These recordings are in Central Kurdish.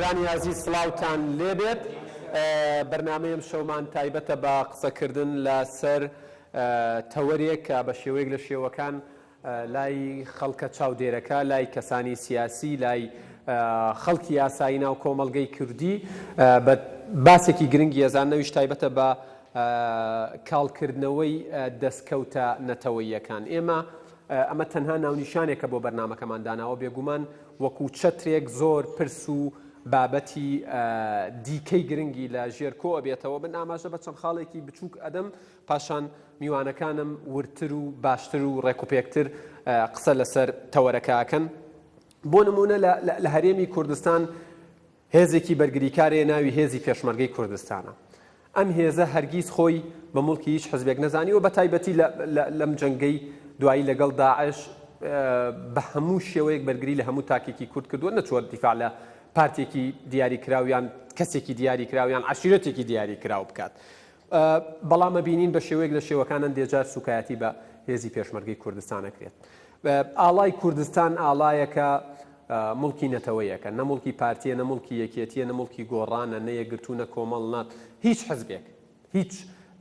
بینەرانی ئازیز سڵاوتان لێبێت بەرنامەی ئەمشەومان تایبەتە بە قسەکردن لەسەر تەوەرێک کە بە شێوەیەک لە شێوەکان لای خەڵکە چاودێرەکە، لای کەسانی سیاسی، لای خەڵکی یاسایی ناو کۆمەڵگەی کوردی بە باسێکی گرنگی ئەزانن ئەویش تایبەتە بە کاڵکردنەوەی دەستکەوتە نەتەوەییەکان. ئێمە ئەمە تەنها ناونیشانێکە بۆ بەرنامەکەمان داناوە، بێگومان وەکو چەترێک زۆر پرس و بابەتی دیکەی گرنگی لە ژێر کۆ ئەبێتەوە. من ئاماژە بە چەند خاڵێکی بچووک ئەدەم، پاشان میوانەکانم وردتر و باشتر و ڕێکوپێکتر قسە لەسەر تەوەرەکە ئەکەن. بۆ نموونە لە هەرێمی کوردستان هێزێکی بەرگریکار هەیە ناوی هێزی پێشمەرگەی کوردستانە. ئەم هێزە هەرگیز خۆی بە موڵکی هیچ حزبێک نەزانیوە بە تایبەتی لەم جەنگەی دوایی لەگەڵ داعش بە هەموو شێوەیەک بەرگری لە هەموو تاکێکی کورد کردووە نەچووە دیفاع لە پارتێکی دیاریکراو یان کەسێکی دیاریکراو یان عەشیرەتێکی دیاریکراو بکات. بەڵام ئەبینین بە شێوەیەک لە شێوەکان هەندێ جار سوکایەتی بە هێزی پێشمەرگەی کوردستان ئەکرێت. ئاڵای کوردستان ئاڵایەکە موڵکی نەتەوەیەکە، نە موڵکی پارتیە، نە موڵکی یەکێتیە، نە موڵکی گۆڕانە، نە یەکگرتوو، نە کۆمەڵ، نە هیچ حزبێک، هیچ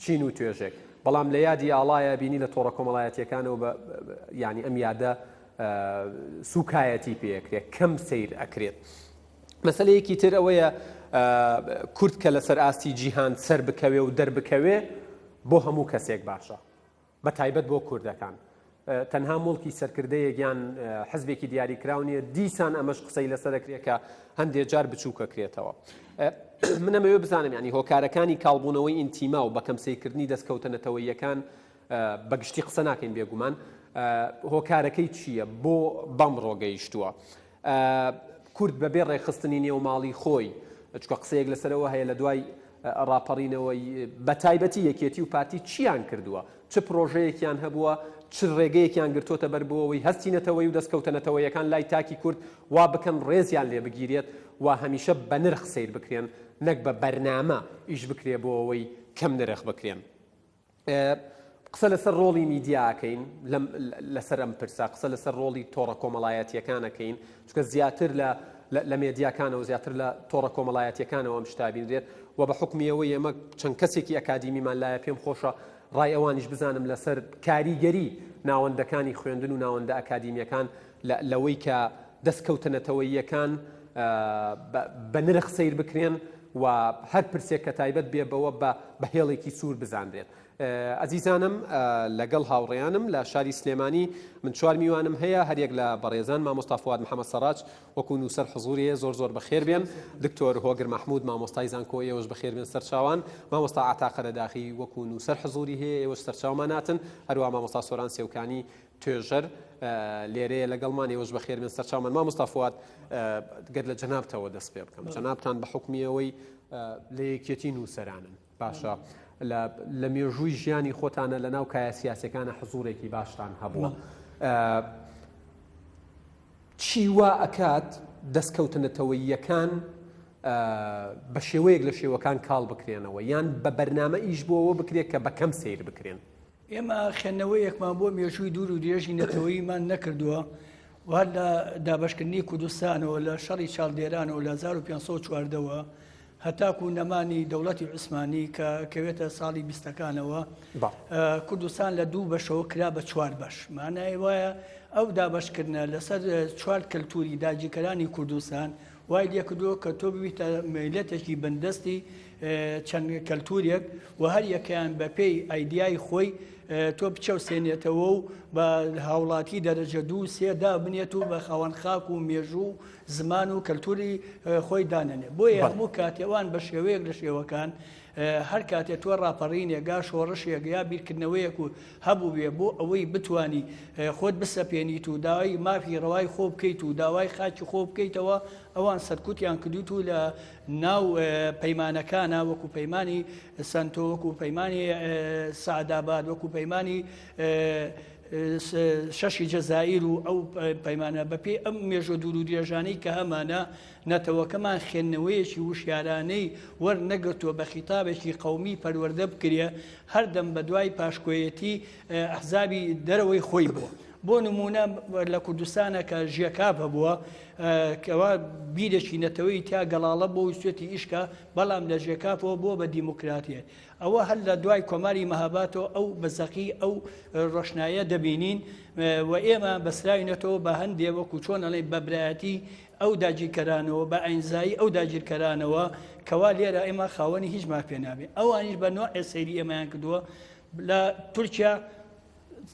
چین و توێژێک. بەڵام لە یادی ئاڵایە بینی لە تۆڕە کۆمەڵایەتیەکانەوە بە یانی ئەم یادە سوکایەتی پێ ئەکرێت، کەم سەیر ئەکرێت. مەسەلەیەکی تر ئەوەیە کورد کە لەسەر ئاستی جیهان سەر بکەوێ و دەربکەوێ بۆ هەموو کەسێک باشە بە تایبەت بۆ کوردەکان تەنها موڵکی سەرکردەیەک یان حزبێکی دیاریکراو نییە دیسان ئەمەش قسەی لەسەر ئەکرێت کە هەندێک جار بچووکەکرێتەوە من ئەمەوێ بزانم ینی هۆکارەکانی کاڵبوونەوەی ئینتیما و بەکەم سەیرکردنی دەستکەوتە نەتەوەیەکان بەگشتی قسە ناکەین بێگومان هۆکارەکەی چییە بۆ بەم ڕۆگەیشتووە کورد بەبێ ڕێکخستنی نێو ماڵی خۆی، چونکە قسەیەک لەسەر ئەوە هەیە لە دوای ڕاپەڕینەوە بەتایبەتی یەکێتی و پارتی چیان کردووە، چ پرۆژەیەکیان هەبووە، چ ڕێگەیەکیان گرتۆتە بەر بۆ ئەوەی هەستی نەتەوەیی و دەستکەوتە نەتەوەیەکان لای تاکی کورد وا بکەن ڕێزیان لێ بگیرێت و هەمیشە بە نرخ سەیر بکرێن نەک بە بەرنامە ئیش بکرێ بۆ ئەوەی کەم نرخ بکرێن. قسە لەسەر ڕۆڵی میدیا ئەکەین لەسەر ئەم پرسە قسە لەسەر ڕۆڵی تۆڕە کۆمەڵایەتیەکان ئەکەین چونکە زیاتر لە لە مێدیاکانەوە زیاتر لە تۆڕە کۆمەڵایەتیەکانەوە ئەم شتە بینرێت و بە حوکمی ئەوەی ئێمە چەند کەسێکی ئەکادیمیمان لایە پێم خۆشە ڕای ئەوانیش بزانم لەسەر کاریگەری ناوەندەکانی خوێندن و ناوەندە ئەکادیمیەکان لەوەی کە دەستکەوتە نەتەوەییەکان بە نرخ سەیر بکرێن و هەر پرسێک کە تایبەت بێ بەوە بە بە هێڵێکی سوور بزانرێت. ئەزیزانم لەگەڵ هاوڕێیانم لە شاری سلێمانی من چوار میوانم هەیە هەریەک لە بەڕێزان مامۆستا فواد محەمەد سەڕاج وەکو نووسەر حزوری هەیە زۆر زۆر بەخێر بێن دکتۆر هۆگر مەحمود مامۆستای زانکۆ ئێوەش بەخێر بێن سەرچاوان مامۆستا عەتا قەرەداغی وەکو نووسەر حزوری هەیە ئێوەش سەرچاومان هاتن هەروەها مامۆستا سۆران سێوکانی توێژەر لێرەیە لەگەڵمان ئێوەش بەخێر بێن سەرچاومان مامۆستا فواد گەر لە جەنابتەوە دەست پێ بکەم جەنابتان بە حوکمی ئەوەی لە یەکێتی نووسەرانن باشە لە مێژووی ژیانی خۆتانە لە ناو کایە سیاسەکانە حزوڕێکی باشتان هەبووە چی وا ئەکات دەستکەوتە نەتەوەییەکان بە شێوەیەک لە شێوەکان کاڵ بکرێنەوە یان بە بەرنامە ئیش بۆەوە بکرێت کە بە کەم سیر بکرێن ئێمە خوێندنەوەیەکمان بۆ مێژووی دوور و درێژی نەتەوەییمان نەکردووە و هەر لە دابەشکردنی کوردستانەوە لە شەڕی چاڵدێرانەوە لە 1514 وە هەتاکو نەمانی دەوڵەتی عوسمانی کە کەوێتە ساڵی بیستەکانەوە کوردستان لە دوو بەشەوە کرا بە چوار بەش مانای وایە ئەو دابەشکردنە لەسەر چوار کەلتوری داگیرکەرانی کوردستان وای لێکردووە کە تۆ ببیتە میللەتێکی بندەستی چەند کەلتورێک و هەر یەکەیان بە پێی ئایدیای خۆی تۆ بچەوسێنێتەوە و بە هاوڵاتی دەرەجە دوو سێ دابنێت و بە خاوەن خاک و مێژوو و زمان و کەلتوری خۆی دانەنێ بۆیە هەموو کاتێوان بە شێوەیەک لە شێوەکان هەر کاتێ تۆ ڕاپەڕینێک گا شۆڕشێک یا بیرکردنەوەیەک و هەبووبێ بۆ ئەوەی بتانی خۆت بسەپێنیت و داوای مافی ڕەوای خۆ بکەیت و داوای خاکی خۆ بکەیتەوە ئەوان سەرکوتیان کردویت و لە ناو پەیمانەکانا وەکو پەیمانی سەنتۆ وەکو پەیمانی سەعداباد وەکو پەیمانی شەشی جەزائیر و ئەو پەیمانە بەپێی ئەم مێژوە دوور و درێژانەی کە هەمانە نەتەوەکەمان خوێندنەوەیەکی وشیارانەی وەرنەگرتووە بە خیتابێکی قەومی پەروەردە بکرێ هەردەم بەدوای پاشکۆیەتی ئەحزابی دەرەوەی خۆی بووە. بۆ نموونە لە کوردستانە کە ژێکاف هەبووە کەوا بیرێکی نەتەوەی تیا گەڵاڵە بۆ ویستێتی ئیشکا بەڵام لە ژێکافەوە بووە بە دیموکراتیەت. ئەوە هەر لە دوای کۆماری مەهاباتەوە ئەو بە زەقی ئەو ڕۆشنایە دەبینین و ئێمە بەسراوینەتەوە بە هەندێ وەکو چۆن ئەڵێن بە برایەتی ئەو داگیرکەرانەوە بە ئاینزایی ئەو داگیرکەرانەوە کەوا لێرە ئێمە خاوەنی هیچ مافێ نابێ ئەوانیش بە نۆعێ سەیری ئێمەیان کردووە لە تورکیا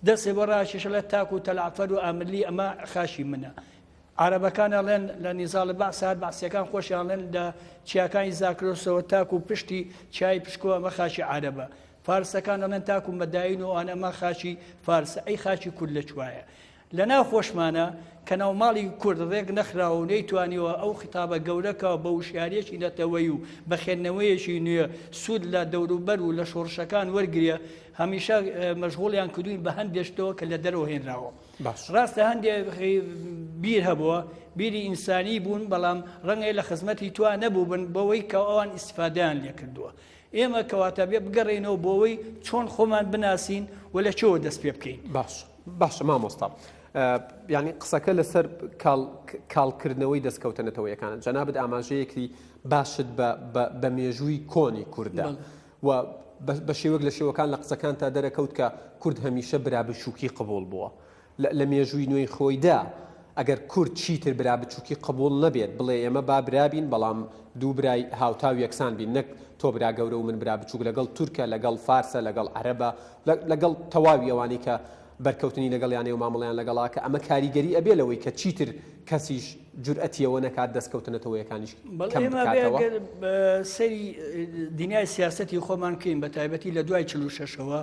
دەستێ بۆ ڕاکێشە لە تاکو تەلعفەر و ئامرلی ئەمە خاشی منە عربەکان ئەڵێن لە نیزاڵ بەعس هات بەعسیەکان خۆشیان ئەڵێن لە چیاکانی زاکرۆسەوە تاکو پشتی چیای پشکۆ ئەمە خاکی عربە فارسەکان ئەڵێن تاکو مەداین و ئەوان ئەمە خاکی فارسە ئەی خاکی کورد لە کوایە لەناو خۆشمانە کە ناوماڵی کورد ڕێک نەخراوە و نەیتوانیوە ئەو خیتابە گەورەکە بە وشیاریەکی نەتەوەیی و بە خوێندنەوەیەکی نوێ سوود لە دەوروبەر و لە شۆڕشەکان وەرگرێ هەمیشە مەشغوڵیان کردوین بە هەندێ شتەوە کە لە دەرەوە هێنراوە. باش. ڕاستە هەندێ بیر هەبووە بیری ئینسانی بوون بەڵام ڕەنگە لە خزمەتی توا نەبووبن بەوەی کە ئەوان ئیسفادەیان لێکردووە ئێمە کەواتە بێ بگەڕێینەوە بۆ ئەوەی چۆن خۆمان بناسین و لە کوێوە دەست پێ بکەین. باش باشە مامۆستا یعنی قسەکە لەسەر کاڵکردنەوەی دەستکەوتە نەتەوەیەکانە جەنابت ئاماژەیەکی باشت بە مێژووی کۆنی کوردە و بە شێوەک لە شێوەکان لە قسەکانتا دەرەکەوت کە کورد هەمیشە برا بچووکی قبوڵ بووە لە مێژووی نوێی خۆیدا ئەگەر کورد چیتر برا بچووکی قبوڵ نەبێت بڵێ ئێمە با برا بین بەڵام دوو برای هاوتا و یەکسان بین نەک تۆ برا گەورە و من برا بچووک لەگەڵ تورکە لەگەڵ فارسە لەگەڵ عەرەبە لەگەڵ تەواوی ئەوانەی کە بەرکەوتنی لەگەڵیانەیە و مامەڵەیان لەگەڵا کە ئەمە کاریگەری ئەبێ لەوەی کە چیتر کەسیش جورئەتی ئەوە نەکات دەستکەوتە نەتەوەیەکانیش بەڵێ کەم ئێمە بێ بکاتەوە. ئەگەر سەیری دنیای سیاسەتی خۆمان بکەین بە تایبەتی لە دوای 46ەوە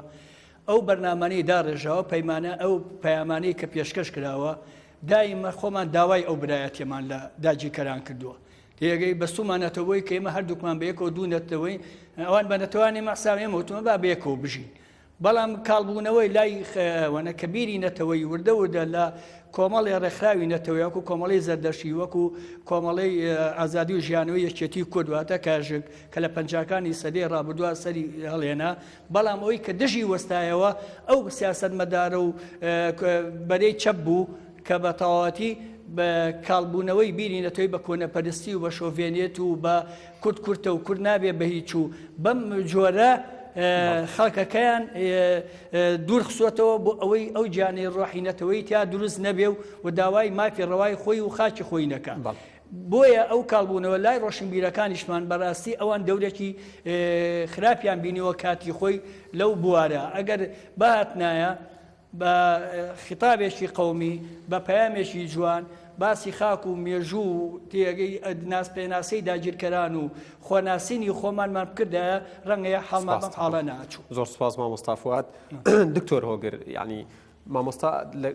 ئەو بەرنامانەی داڕێژاوە پەیمانە ئەو پەیامانەی کە پێشکەش کراوە دایمە خۆمان داوای ئەو برایەتیەمان لە داگیرکەران کردووە تێگەی بەستومانەتەوە بۆی کە ئێمە هەردووکمان بەیەکەوە دوو نەتەوەین ئەوان بە نەتەوانی مەحساب ئێمە وتومە با بەیەکەوە بژین بەڵام کاڵبوونەوەی لای وەنە کە بیری نەتەوەیی وردە وردە لە کۆمەڵی ڕێکخراوی نەتەوەی وەکو کۆمەڵی زەردەشی وەکو کۆمەڵی ئازادی و ژیانەوەی یەکێتی کورد واتە کاژک کە لە پەنجاکانی سەدەی ڕابردووە سەری هەڵێنا بەڵام ئەوەی کە دژی وەستایەوە ئەو سیاسەتمەدارە و بەرەی چەپ بوو کە بە تەواوەتی بە کاڵبوونەوەی بیری نەتەوەی بە کۆنەپەرستی و بە شۆڤێنێت و بە کورد کورتە و کورد نابێ بە هیچ و بەم جۆرە خەڵکەکەیان دوور خسۆتەوە بۆ ئەوەی ئەو گیانی ڕۆحی نەتەوەی تیا دروست نەبێ و داوای مافی ڕەوای خۆی و خاکی خۆی نەکا. بۆیە ئەو کاڵبوونەوە لای ڕۆشنبیرەکانیشمان بەڕاستی ئەوان دەورێکی خراپیان بینیوە کاتی خۆی لەو بوارە ئەگەر بهاتنایە بە خیتابێکی قەومی، بە پەیامێکی جوان، باسی خاک و مێژوو و تێگەی ناس پێناسەی داگیرکەران و خۆناسینی خۆمانمان بکردایە، ڕەنگە حاڵمان بەم سپاس حاڵە نەئەچوو. زۆر سپاس مامۆستا فوئاد. دکتۆر هۆگر، یانی مامۆستا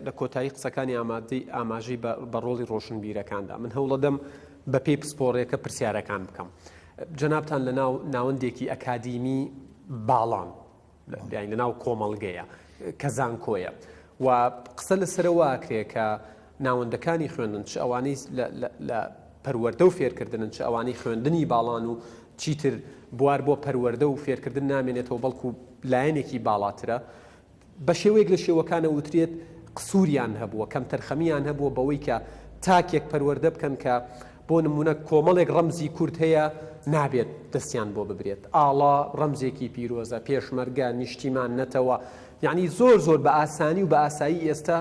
لە کۆتایی قسەکانی ئامادەی ئاماژەی بە ڕۆڵی ڕۆشنبیرەکاندا. من هەوڵەدەم بە پێی پسپۆڕیەکە پرسیارەکان بکەم. جەنابتان لە ناو ناوەندێکی ئەکادیمی باڵان. یانی لەناو کۆمەڵگەیە کە زانکۆیە و قسە لەسەرەوە ئەکرێ کە ناوەندەکانی خوێندن چ ئەوانەی لە پەروەردە و فێرکردنن چ ئەوانەی خوێندنی باڵان و چیتر بوار بۆ پەروەردە و فێرکردن نامێنێتەوە بەڵکو لایەنێکی باڵاترە بە شێوەیەک لە شێوەکانە وترێت قسووریان هەبووە، کەمتەرخەمییان هەبووە بەوەی کە تاکێک پەروەردە بکەن کە بۆ نموونە کۆمەڵێک ڕەمزی کورد هەیە نابێت دەستیان بۆ ببرێت، ئاڵا ڕەمزێکی پیرۆزە، پێشمەرگە، نیشتیمان، نەتەوە، یەعنی زۆر زۆر بە ئاسانی و بە ئاسایی ئێستا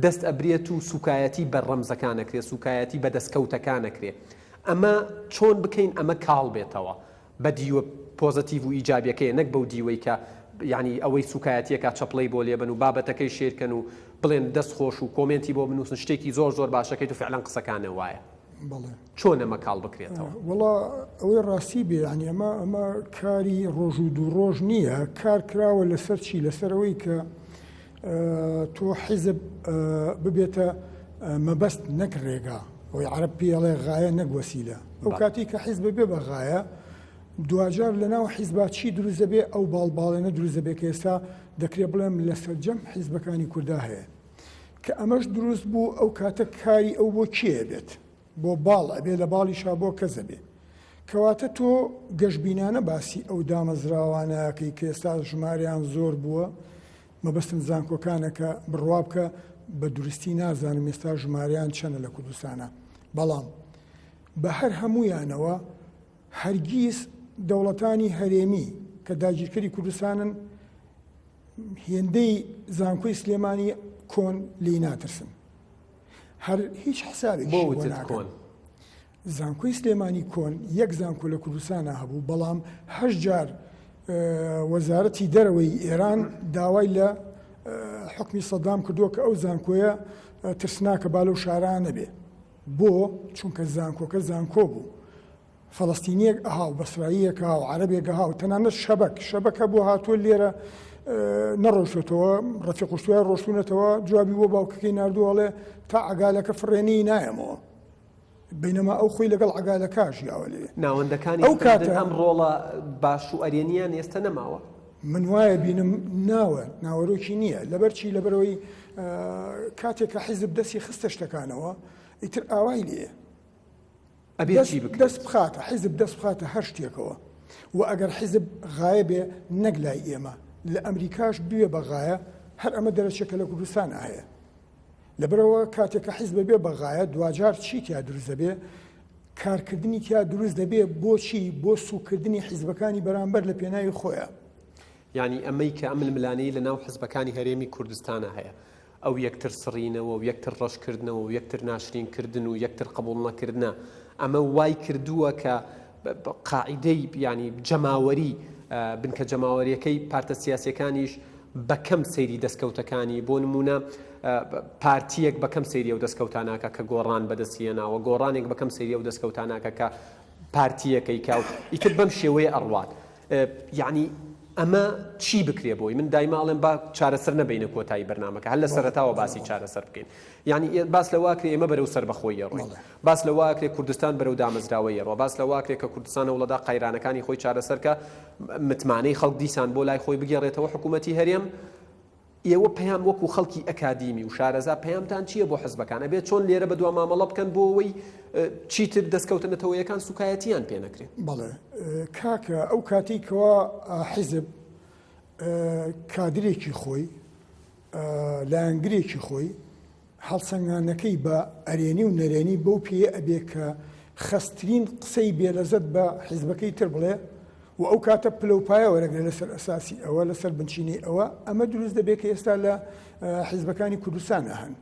دەست ئەبرێت و سووکایەتی بە ڕەمزەکان ئەکرێ، سووکایەتی بە دەستکەوتەکان ئەکرێ. ئەمە چۆن بکەین ئەمە کاڵ بێتەوە؟ بە دیوە پۆزەتیڤ و ئیجابیەکەیە نەک بەو دیوەی کە یانی ئەوەی سوکایەتیەکا چەپڵەی بۆ لێبەن و بابەتەکەی share کەن و بڵێن دەست خۆش و comment ی بۆ بنوسن شتێکی زۆر زۆر باشەکەیت و فعلەن قسەکانە وایە بەڵێ. چۆن ئەمە کاڵ بکرێتەوە؟ وەڵا ئەوەی ڕاستی بێ یانی ئەمە ئەمە کاری ڕۆژ و دوو ڕۆژ نییە کار کراوە لەسەر چی لەسەر ئەوەی کە تۆ حیزب ببێتە مەبەست نەک ڕێگا ئەوەی عەرەب پێی ئەڵێ غایە نەک وەسیلە ئەو کاتی کە حیزب بێ بە غایە دواجار لە ناو حیزبا چی دروست دەبێ ئەو باڵ باڵێنە دروست دەبێ کە ئێستا دەکرێ بڵێم لە سەرجەم حیزبەکانی کوردا هەیە کە ئەمەش دروست بوو ئەو کاتە کاری ئەو بۆ کێ بێت بۆ باڵ ئەبێ لە باڵیشا بۆ کەس ئەبێ کەواتە تۆ گەشبینانە باسی ئەو دامەزراوانەکەی کە ئێستا ژمارەیان زۆر بووە مەبەستم زانکۆکانە کە بڕوا بکە. بە دروستی نازانم ئێستا ژمارەیان چەنە لە کوردستانە بەڵام بە هەر هەموویانەوە هەرگیز دەوڵەتانی هەرێمی کە داگیرکەری کوردستانن هێندەی زانکۆی سلێمانی کۆن لێی ناترسن هەر هیچ حسابێک بۆ وتت کۆن؟ زانکۆی سلێمانی کۆن یەک زانکۆ لە کوردستانا هەبوو بەڵام هەشت جار وەزارەتی دەرەوەی ئێران داوای لە حکمی سەدام کردووە کە ئەو زانکۆیە ترسناکە با لەو شارا نەبێ بۆ چونکە زانکۆکە زانکۆ بوو فەڵەستینیەک ئەها و بەسراییەک ها و عەرەبێک ها و تەنانەت شەبەک شەبەک هەبوو هاتووە لێرە نەڕۆشتێتەوە ڕەفیق قوشتوای ڕۆشتونەتەوە جوابی بۆ باوکەکەی ناردووە ئەڵێ تا عەگالەکە فڕێنی نایەمەوە بینەما ئەو خۆی لەگەڵ عەگالەکە ژیاوە لەوێ ناوەندەکانی ئەو کاتە ئەم ڕۆڵە باش و ئەرێنیان ئێستا نەماوە من وایە بینم ناوە ناوەرۆکی نییە لەبەر چی لەبەرەوەی کاتێک کە حیزب دەستی خستە شتەکانەوە ئیتر ئاوای لێیە ئەبێ چی بکرێت؟ دەست بخاتە حیزب دەست بخاتە هەر شتێکەوە و ئەگەر حیزب غایە بێ نەک لای ئێمە لە ئەمریکاش بوێ بە غایە هەر ئەمە دەرەچێ کە لە کوردستانا هەیە لەبەرەوە کاتێک کە حیزب بێ بە غایە دواجار چی تیا دروست دەبێ کارکردنی تیا دروست دەبێ بۆچی بۆ سوکردنی حیزبەکانی بەرامبەر لە پێناوی خۆیان. یانی ئەمەی کە ئەم ململانێی لە ناو حزبەکانی هەرێمی کوردستانا هەیە ئەو یەکتر سڕینەوە و یەکتر ڕەشکردنەوە و یەکتر ناشرین کردن و یەکتر قبوڵ نەکردنە ئەمە وای کردووە کە قاعیدەی یانی جەماوەری بنکە جەماوەریەکەی پارتە سیاسیەکانیش بە کەم سەیری دەستکەوتەکانی بۆ نمونە پارتیەک بە کەم سەیری ئەو دەستکەوتاناکە کە گۆڕان بەدەستی هێناوە گۆڕانێک بە کەم سەیری ئەو دەستکەوتاناکە کە پارتیەکەی کا و ئیتر بەم شێوەیە ئەڕوات یەعنی ئەمە چی بکرێ بۆی من دایمە ئەڵێم با چارەسەر نەبینە کۆتایی بەرنمەکە هەر لە سەرەتاوە باسی چارەسەر بکەین یعنی باس لە واکرێ ئێمە بەرەو سەربەخۆیی ڕۆین باس لە واکرێ کوردستان بەرەو دامەزراوەیە ڕۆ باس لە واکرێ کە کوردستان هەوڵەدا قەیرانەکانی خۆی چارەسەرکە متمانەی خەڵک دیسان بۆ لای خۆی بگێڕێتەوە حکوومەتی هەرێم ئێوە پەیام وەکو خەڵکی ئەکادیمی و شارەزا پەیامتان چییە بۆ حزبەکان؟ ئەبێت چۆن لێرە بەدوا مامەڵە بکەن بۆ ئەوەی چیتر دەستکەوتە نەتەوەیەکان سوکایەتیان پێ نەکرێ؟ بەڵێ کاکە ئەو کاتەی کەوا حیزب کادرێکی خۆی لایەنگرێکی خۆی هەڵسەنگاندنەکەی بە ئەرێنی و نەرێنی بەو پێیە ئەبێ کە خەستترین قسەی بێلەزەت بە حیزبەکەی تر بڵێ و ئەو کاتە پلە و پایە وەرەگرێ لەسەر ئەساسی ئەوە، لەسەر بنچینەی ئەوە، ئەمە دروست دەبێ کە ئێستا لە حیزبەکانی کوردستانا هەن.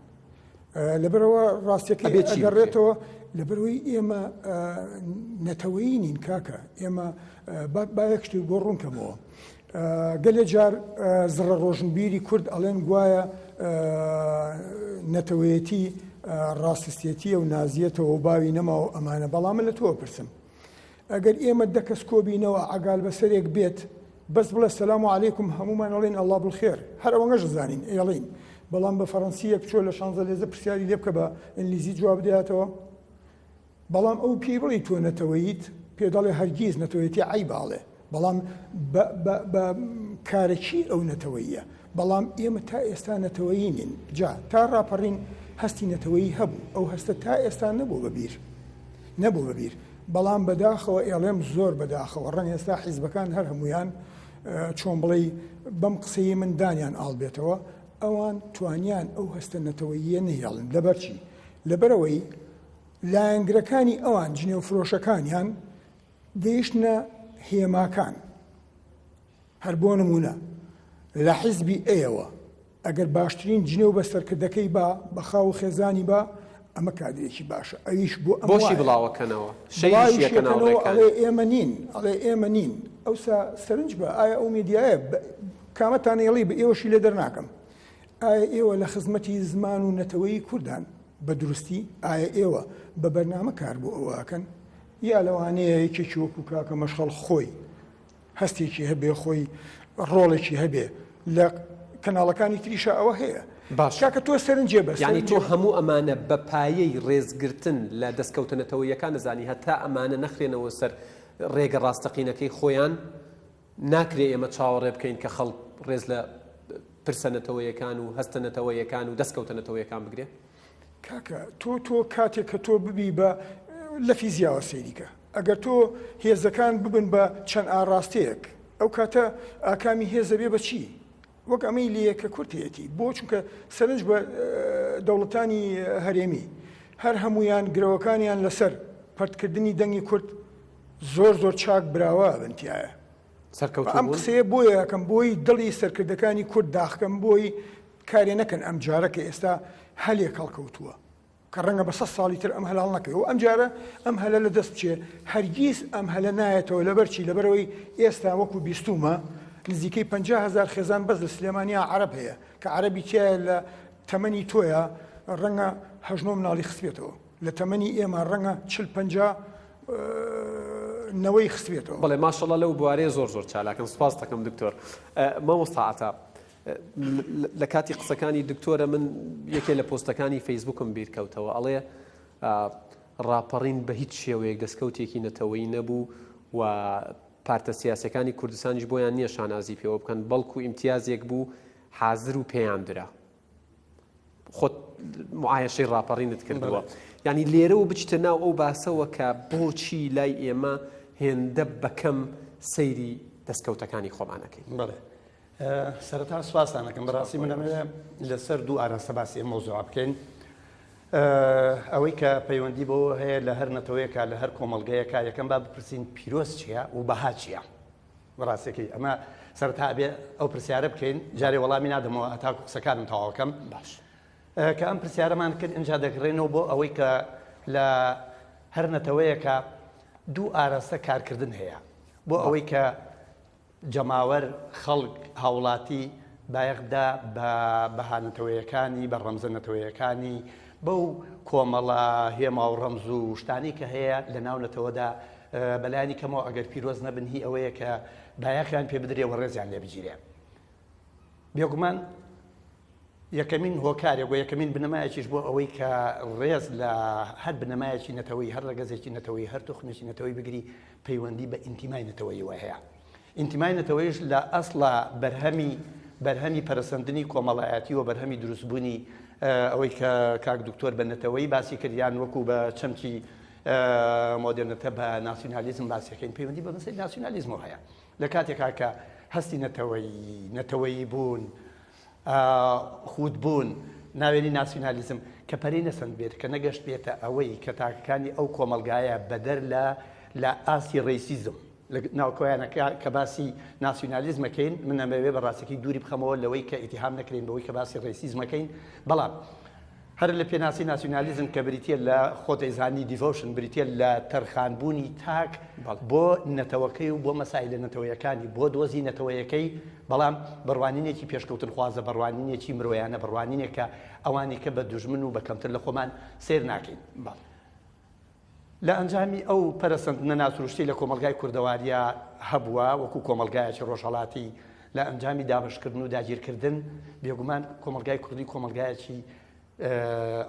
لەبەرئەوە ڕاستیەکەی ئەبێ چی بکرێ؟ ئەگەڕێتەوە لەبەرئەوەی ئێمە نەتەوەیی نین کاکە، ئێمە با یەک شتت بۆ ڕوون کەمەوە. گەلێ جار زڕە ڕۆشنبیری کورد ئەڵێن گوایە نەتەوەیەتی ڕاستستێتیە و نازیەتەوە و باوی نەماوە ئەمانە بەڵام من لە تۆ پرسم ئەگەر ئێمە دە کەس کۆبینەوە عەگال بەسەرێک بێت بەس بڵێ سەلام و عەلەیکم هەمومان ئەڵێن ئەڵڵا بڵخێر هەر ئەوەنگەش زانین ئێڵین بەڵام بە فەڕەنسیەک بچۆ لە شانزە لێزە پرسیاری لێ بکە بە ئینگلیزی جواب دەیاتەوە بەڵام ئەو پێی بڵێی تۆ نەتەوەییت پێ دەڵێ هەرگیز نەتەوەیەتی عەیبە ئەڵێ بەڵام بە کارەکی ئەو نەتەوەییە بەڵام ئێمە تا ئێستا نەتەوەیی نین جا تا ڕاپەڕین هەستی نەتەوەیی هەبوو ئەو هەستە تا ئێستا نەبوو بە بیر نەبوو بە بیر بەڵام بەداخەوە ئێڵێم زۆر بەداخەوە ڕەنگ ئێستا حیزبەکان هەر هەمویان چۆن بڵێی بەم قسەی من دانیان ئاڵ بێتەوە ئەوان توانیان ئەو هەستە نەتەوەییە نەهێڵن لەبەرچی لەبەرەوەی لایەنگرەکانی ئەوان جنێوفرۆشەکانیان گەیشتنە هێماکان. هەر بۆ نموونە لە حیزبی ئەیەوە ئەگەر باشترین جنێو بە سەرکردەکەی با، بە خاو و خێزانی با، ئەمە کادرێکی باشە. ئەویش بۆ ئەم بۆشی وایە. بڵاوەکەنەوە. شەیریشی ئەکەن بڵاویشی ئەکەنەوە هاوڕێکانی. ئەڵێ ئێمە نین، ئەڵێ ئێمە نین. ئەوسا سەرنج بە ئایا ئەو مێدیایە بە کامەتان ئەیڵێی بە ئێوەشی لێ دەرناکەم. ئایا ئێوە لە خزمەتی زمان و نەتەوەی کوردان؟ بە دروستی ئایا ئێوە بە بەرنامە کار بۆ ئەوە ئەکەن؟ یا لەوانەیە یەکێکی وەکو کاکە مەشخەڵ خۆی هەستێکی هەبێ خۆی ڕۆڵێکی هەبێ لە کەناڵەکانی تریشا ئەوە هەیە باش کاکە تۆ سەرنجێ بە یعنی تۆ هەموو ئەمانە بە پایەی ڕێزگرتن لە دەستکەوتە نەتەوەیەکان دەزانی هەتا ئەمانە نەخرێنەوە سەر ڕێگە ڕاستەقینەکەی خۆیان ناکرێ ئێمە چاوەڕێ بکەین کە خەڵک ڕێز لە پرسە نەتەوەیەکان و هەستە نەتەوەیەکان و دەستکەوتە نەتەوەیەکان بگرێ؟ کاکە تۆ تۆ کاتێک کە تۆ ببی بە لە فیزیاوە سەیری کە ئەگەر تۆ هێزەکان ببن بە چەند ئاڕاستەیەک ئەو کاتە ئاکامی هێزە بێ بە چی؟ وەک ئەمەی لێیە کە کورد هەیەتی. بۆ؟ چونکە سەرنج بە دەوڵەتانی هەرێمی هەر هەموویان گرەوەکانیان لەسەر پەرتکردنی دەنگی کورد زۆر زۆر چاک براوە بن تایە. سەرکەوتوو ئەم بوون؟ قسەیە بۆیە ئەکەم بۆی دڵی سەرکردەکانی کورد داخکەم بۆی کارێ نەکەن ئەم جارە کە ئێستا هەلێک هەڵکەوتووە. کە ڕەنگە بە سەد ساڵی تر ئەم هەلە هەڵنەکەوێ و ئەمجارە ئەم هەلە لە دەست بچێ، هەرگیز ئەم هەلە نایەتەوە، لەبەر چی؟ لەبەرئەوەی ئێستا وەکو بیستوومە نزیکەی 50 هەزار خێزان بەس لە سلێمانیا عەرەب هەیە، کە عەرەبی تیایە لە تەمەنی تۆیا ڕەنگە هەشت نۆ مناڵی خستبێتەوە، لە تەمەنی ئێمە ڕەنگە 40 50 نەوەی خستبێتەوە. بەڵێ ماشەڵا لەو بوارەیە زۆر زۆر چالاکن، سوپاست دەکەم دکتۆر. مامۆستا عەتا، لە کاتی قسەکانی دکتۆرە من یەکێ لە پۆستەکانی فەیسبوکم بیرکەوتەوە ئەڵێ ڕاپەڕین بە هیچ شێوەیەک دەستکەوتێکی نەتەوەیی نەبوو و پارتە سیاسەکانی کوردستانیش بۆیان نییە شانازی پێوە بکەن بەڵکو ئیمتیازێک بوو حازر و پێیان درا خۆت معایەشەی ڕاپەڕینت کردووە یعنی لێرەوە بچیتە ناو ئەو باسەوە کە بۆچی لای ئێمە هێندە بەکەم سەیری دەستکەوتەکانی خۆمانەکەین بەڵێ سەرەتا سوپاستان ئەکەم بەڕاستی من ئەمەوێ لەسەر دوو ئاراستە باسی ئەم مەوزوعە بکەین ئەوەی کە پەیوەندی بۆ هەیە لە هەر نەتەوەیەکە لە هەر کۆمەڵگەیەکە یەکەم با بپرسین پیرۆز چییە و بەها چییە بەڕاستەکەی ئەمە سەرەتا ئەبێ ئەو پرسیارە بکەین جارێ وەڵامی نادەمەوە هەتاکو قسەکانم تەواوکەم باش کە ئەم پرسیارەمان کرد ئینجا دەگەڕێنەوە بۆ ئەوەی کە لە هەر نەتەوەیەکە دوو ئاراستە کارکردن هەیە بۆ ئەوەی کە جەماوەر، خەڵک، هاوڵاتی بایەخ بدا بە بەها نەتەوەیەکانی، بە ڕەمزە نەتەوەیەکانی، بەو کۆمەڵە هێما و ڕەمز و شتانەی کە هەیە لە ناو نەتەوەدا، بە لایەنی کەمەوە ئەگەر پیرۆز نەبن هی ئەوەیە کە بایەخیان پێ بدرێ و ڕێزیان لێ بگیرێ. بێگومان یەکەمین هۆکارێک و یەکەمین بنەمایەکیش بۆ ئەوەی کە ڕێز لە هەر بنەمایەکی نەتەوەی، هەر ڕەگەزێکی نەتەوەی، هەر توخمێکی نەتەوەی بگری، پەیوەندی بە ئینتیمای نەتەوەییەوە هەیە. ئینتیمای نەتەوەیش لە ئەسڵا بەرهەمی بەرهەمی پەرەسەندنی کۆمەڵایەتی و بەرهەمی دروستبوونی ئەوەی کە کاک دکتۆر بە نەتەوەیی باسی کرد یان وەکو بە چەمکی مۆدێرنەتە بە ناسیونالیزم باسیەکەین پەیوەندی بە مەسەلەی ناسیونالیزمەوە هەیە. لە کاتێکا کە هەستی نەتەوەیی، نەتەوەیی بوون، خودبوون، ناوێنی ناسیونالیزم کە پەرەی نەسەندبێت، کە نەگەشتبێتە ئەوەی کە تاکەکانی ئەو کۆمەڵگایە بەدەر لە لە ئاستی racism لە ناوکۆیانە کە باسی ناسیونالیزم ئەکەین، من ئەمەوێ بە ڕاستەکەی دووری بخەمەوە لەوەی کە ئیتیهام نەکرێین بەوەی کە باسی racism ئەکەین، بەڵام هەر لە پێناسی ناسیونالیزم کە بریتیە لە خۆتەیزانی devotion بریتیە لە تەرخانبوونی تاک بۆ نەتەوەکەی و بۆ مەسایلە نەتەوەیەکانی بۆ دۆزی نەتەوەیەکەی بەڵام بە ڕوانینێکی پێشکەوتنخوازە بە ڕوانینێکی مرۆیانە بە ڕوانینێک کە ئەوانی کە بە دوژمن و بە کەمتر لە خۆمان سەیر ناکەین. لە ئەنجامی ئەو پەرەسەندنە ناسروشتیەی لە کۆمەڵگای کوردەواریا هەبووە وەکو کۆمەڵگایەکی ڕۆژهەڵاتی لە ئەنجامی دابەشکردن و داگیرکردن، بێگومان کۆمەڵگای کوردی کۆمەڵگایەکی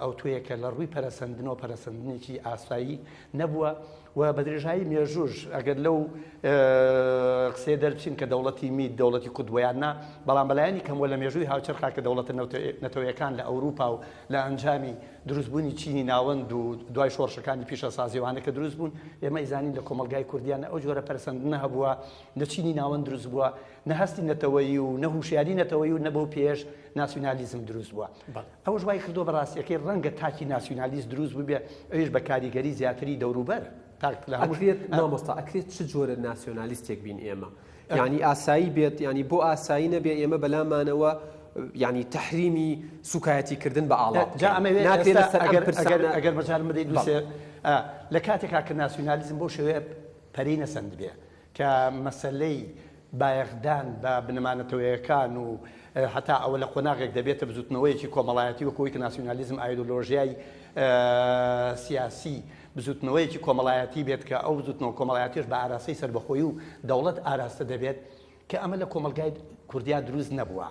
ئەوتۆیە کە لە ڕووی پەرەسەندنەوە پەرەسەندنێکی ئاسایی نەبووە و بە درێژایی مێژووش ئەگەر لەو قسەیە دەربچین کە دەوڵەتی مید دەوڵەتی کورد بووە یان نا، بەڵام بەلایەنی کەمەوە لە مێژووی هاوچەرخا کە دەوڵەتە نەتەوەیەکان لە ئەوروپا و لە ئەنجامی دروستبوونی چینی ناوەند و دوای شۆڕشەکانی پیشەسازی وانە کە دروست بوون، ئێمە ئەیزانین لە کۆمەڵگای کوردییا نە ئەو جۆرە پەرەسەندنە هەبووە، نە چینی ناوەند دروست بووە، نە هەستی نەتەوەیی و نە هوشیاری نەتەوەیی و نە بەو پێیەش ناسیونالیزم دروست بووە. ئەوەش وای کردووە بە ڕاستییەکەی ڕەنگە تاکی ناسیونالیست دروست ببێ، ئەویش بە کاریگەری زیاتری دەوروبەر. تاک لە هەموو ئەکرێت مامۆستا ئەکرێت چ جۆرە ناسیۆنالیستێک بین ئێمە؟ یانی ئاسایی بێت یانی بۆ ئاسایی نەبێ ئێمە بەلامانەوە یانی تەحریمی سوکایەتی کردن بە ئاڵا جا ئەمەوێ ناکرێت لەسەر ئەم پرسانە ئەگەر مەجالم بدەیت دوو سێ لە کاتێکا کە ناسیونالیزم بەو شێوەیە پەرەی نەسەندبێ کە مەسەلەی بایەخدان بە بنەما نەتەوەیەکان و هەتا ئەوە لە قۆناغێک دەبێتە بزوتنەوەیەکی کۆمەڵایەتی وەکو ئەوەی کە ناسیونالیزم ئایدۆلۆژیای سیاسی بزوتنەوەیەکی کۆمەڵایەتی بێت کە ئەو بزوتنەوە کۆمەڵایەتیش بە ئاراستەی سەربەخۆیی و دەوڵەت ئاراستە دەبێت کە ئەمە لە کۆمەڵگای کوردیا دروست نەبووە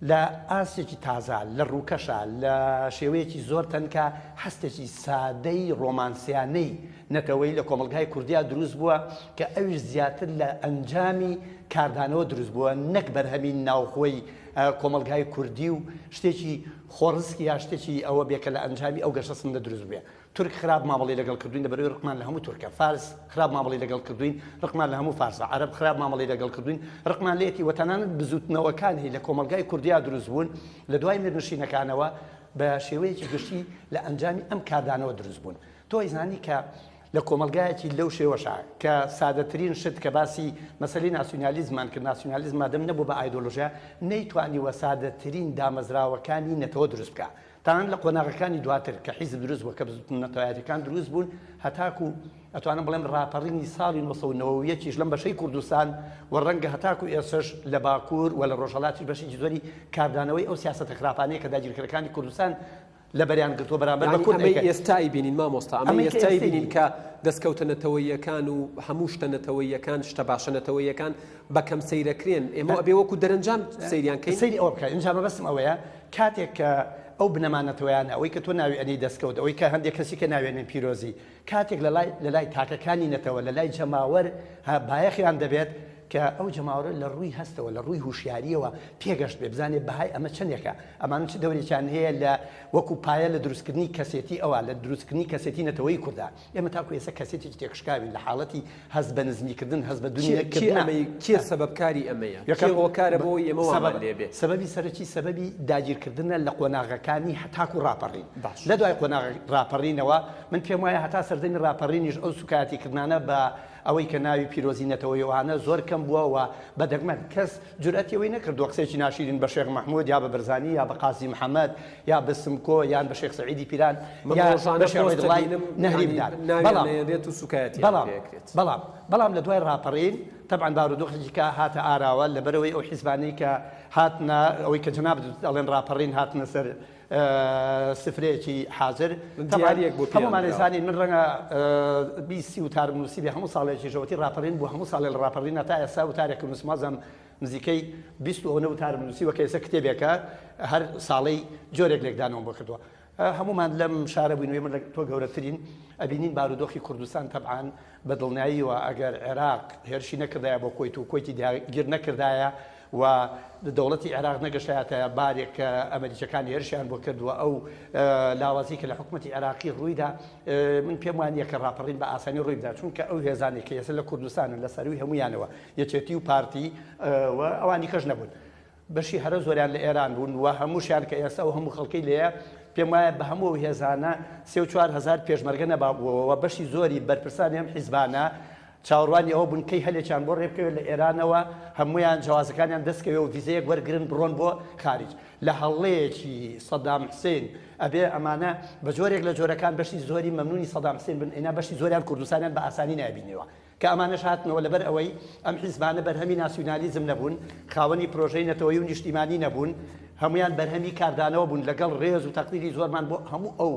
لە ئاستێکی تازە لە ڕووکەشە لە شێوەیەکی زۆر تەنکە هەستێکی سادەی ڕۆمانسیانەی نەتەوەی لە کۆمەڵگای کوردیا دروست بووە کە ئەویش زیاتر لە ئەنجامی کاردانەوە دروست بووە نەک بەرهەمی ناوخۆی کۆمەڵگای کوردی و شتێکی خۆڕسک یا شتێکی ئەوە بێ کە لە ئەنجامی ئەو گەشەسەندنە دروست بووێ. تورک خراپ مامەڵەی لەگەڵ کردوین لەبەرئەوەی ڕقمان لە هەموو تورکە، فارس خراپ مامەڵەی لەگەڵ کردوین ڕقمان لە هەموو فارسە، عەرەب خراپ مامەڵەی لەگەڵ کردوین ڕقمان لێیەتی و تەنانەت بزوتنەوەکان هی لە کۆمەڵگای کوردیا دروست بوون لە دوای میرنشینەکانەوە بە شێوەیەکی گشتی لە ئەنجامی ئەم کاردانەوە دروست بوون. تۆ ئەیزانی کە لە کۆمەڵگایەکی لەو شێوەشا کە سادەترین شت کە باسی مەسەلەی ناسیونالیزممان کرد، ناسیونالیزم مادەم نەبوو بە ئایدۆلۆژیا نەیتوانیوە سادەترین دامەزراوەکانی نەتەوە دروست بکا. تەنانەت لە قۆناغەکانی دواتر کە حیزب دروست بوو، کە بزووتنەوە نەتەوایەتیەکان دروست بوون، هەتاکوو ئەتوانم بڵێم ڕاپەڕینی ساڵی 991 یش لەم بەشەی کوردستان و ڕەنگە هەتاکوو ئێستەش لە باکوور و لە ڕۆژهەڵاتیش بەشێکی زۆری کاردانەوەی ئەو سیاسەتە خراپانەیە کە داگیرکەرەکانی کوردستان لەبەریان گرتووە بەرامبەر بە یانی کورد ئەمەی ئەیکەن. ئێستا ئەیبینین مامۆستا، ئەمەی ئەمەی کە ئێستا ئێستا ئەیبینین ئەیبینین. کە دەستکەوتە نەتەوەییەکان و هەموو شتە نەتەوەییەکان، شتە باشە نەتەوەییەکان بە کەم سەیرەکرێن، ئێمە ئەبێ وەکوو دەرەنجام سەیریان کەین؟ سەیری ئەوە بکە، ئینجا مەبەستم ئەوەیە کاتێک کە ئەو بنەما نەتەوەیانە، ئەوەی کە تۆ ناوی ئەنێی دەستکەوت، ئەوەی کە هەندێک کەسی کە ناوی ئەنێن پیرۆزی، کاتێک لە لای لە لای تاکەکانی نەتەوە، لە لای جەماوەر ها بایەخیان دەبێت کە ئەو جەماوەرە لە ڕووی هەستەوە، لە ڕووی هوشیارییەوە پێگەشت بێ، بزانێ بەهای ئەمە چەندێکە، ئەمانە چ دەورێکیان هەیە لە وەکوو پایە لە دروستکردنی کەسێتی ئەوا، لە دروستکردنی کەسێتی نەتەوەیی کوردا. ئێمە تاکوو ئێستا کەسێتێکی تێکشکاوین لە حاڵەتی هەست بە نزمی کردن، هەست بە دونی کێ کێ نەکردنە. ئەمەی کێ سەبەبکاری ئەمەیە؟ کێ یەکەم هۆکارە بۆ ئەوەی ئێمە سەبەب وامان لێ بێ؟ سەبەبی سەرەکی سەبەبی داگیرکردنە لە قۆناغەکانی هەتاکوو ڕاپەڕین. باش. لە دوای قۆناغ ڕاپەڕینەوە من پێم وایە هەتا سەردەمی ڕاپەڕینیش ئەو سوکایەتی کردنانە بە ئەوەی کە ناوی پیرۆزی نەتەوەیی ئەوانە زۆر کەم بووە و بە دەگمەن کەس جورئەتی ئەوەی نەکردووە قسەیەکی ناشیرین بە شێخ مەحمود یا بە برزانی یا بە قازی محەمەد یا بە سمکۆ یان بە شێخ سەعیدی پیران من یا ڕۆژانە بە شێخ پۆست عەبدوڵای دەبینم نەهری یانی بدات ناویان بەڵام نەیەنرێت و سوکایەتیان بەڵام پێ ئەکرێت. بەڵام بەڵام لە دوای ڕاپەڕین تەبعەن بارودۆخێکی کە هاتە ئاراوە لەبەرئەوەی ئەو حیزبانەی کە هاتنە ئەوەی کە جەنابت ئەڵێن ڕاپەڕین هاتنە سەر سفرەیەکی حازر تەبعەن دیاریەک بۆ پێیان هەموومان دراوە. ئەیزانین من ڕەنگە 20 30 وتارم نووسیبێ هەموو ساڵێکیش ئەوەتی ڕاپەڕین بوو هەموو ساڵێ لە ڕاپەڕینە تا ئێستا وتارێکم نووسم وازم نزیکەی 20 و ئەوەنە وتارم نووسیوە کە ئێستا کتێبێکە هەر ساڵەی جۆرێک لێکدانەوەم بۆ کردووە هەموومان لەم شارە بووین و ئێمە لە تۆ گەورەترین ئەبینین بارودۆخی کوردستان تەبعان بە دڵنیاییەوە ئەگەر عێراق هێرشی نەکردایە بۆ کۆیت و کۆیتی داگیر نەکردایە و دەوڵەتی عێراق نەگەشایەتە بارێک کە ئەمریکیەکان هێرشیان بۆ کرد و ئەو لاوازی کە لە حکومەتی عێراقی ڕوویدا من پێم وانییە کە ڕاپەڕین بە ئاسانی ڕووی بدا چونکە ئەو هێزانەی کە ئێستا لە کوردستانن لە سەرووی هەموویانەوە یەکێتی و پارتی و ئەوانی کەش نەبوون بەشی هەرە زۆریان لە ئێران بوون و هەمووشیان کە ئێستا ئەو هەموو خەڵکەی لێیە پێم وایە بە هەموو ئەو هێزانە سێ و 4000 پێشمەرگە نەبابووەوە بەشی زۆری بەرپرسانی ئەم حیزبانە چاوەڕوانی ئەوە بوون کەی هەلێکیان بۆ ڕێبکەوێت لە ئێرانەوە هەموویان جەوازەکانیان دەستکەوێ و ڤیزەیەک وەرگرن بڕۆن بۆ خاریج. لە هەڵەیەکی سەدام حسین ئەبێ ئەمانە بە جۆرێک لە جۆرەکان بەشی زۆری مەمنونی سەدام حسین بن ئینا بەشی زۆریان کوردستانیان بە ئاسانی نابینیوە کە ئەمانەش هاتنەوە لەبەر ئەوەی ئەم حیزبانە بەرهەمی ناسیونالیزم نەبوون خاوەنی پرۆژەی نەتەوەیی و نیشتیمانی نەبوون هەموویان بەرهەمی کاردانەوە بوون لەگەڵ ڕێز و تەقدیری زۆرمان بۆ هەموو ئەو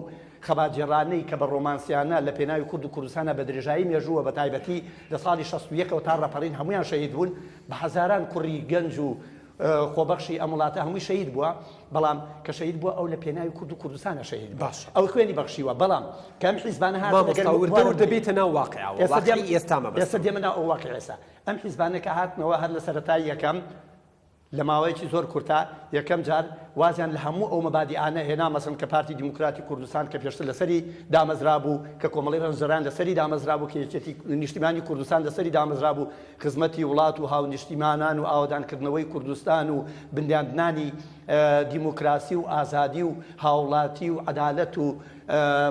خەباتگێڕانەی کە بە ڕۆمانسیانە لە پێناوی کورد و کوردستانا بە درێژایی مێژوو و بە تایبەتی لە ساڵی 61 ەوە تا ڕاپەڕین هەموویان شەهید بوون، بە هەزاران کوڕی گەنج و خۆبەخشی ئەم وڵاتە هەمووی شەهید بووە، بەڵام کە شەهید بووە ئەو لە پێناوی کورد و کوردستانا شەهید بووە، باشە. ئەو خوێنی بەخشیوە، بەڵام کە ئەم حیزبانە هاتن ئەگەر مامۆستا وردە بوارم وردە بدەی. بێیتە ناو واقیعەوە، ئێستا دێم واقیعی ئێستا مەبەستمە. ئێستا دێمە ناو ئەو واقیعی ئێستا. ئەم حیزبانە کە هاتنەوە هەر لە سەرەتای یەکەم، لە ماوەیەکی زۆر کورتا یەکەم جار وازیان لە هەموو ئەو مەبادیئانە هێنا مەسەن کە پارتی دیموکراتی کوردستان کە پێشتر لەسەری دامەزرابوو، کە کۆمەڵەی ڕەنجدەران لەسەری دامەزرابوو، کە یەکێتی نیشتیمانی کوردستان لەسەری دامەزرابوو، خزمەتی وڵات و هاونیشتیمانان و ئاوەدانکردنەوەی کوردستان و بنیادنانی دیموکراسی و ئازادی و هاوڵاتی و عەدالەت و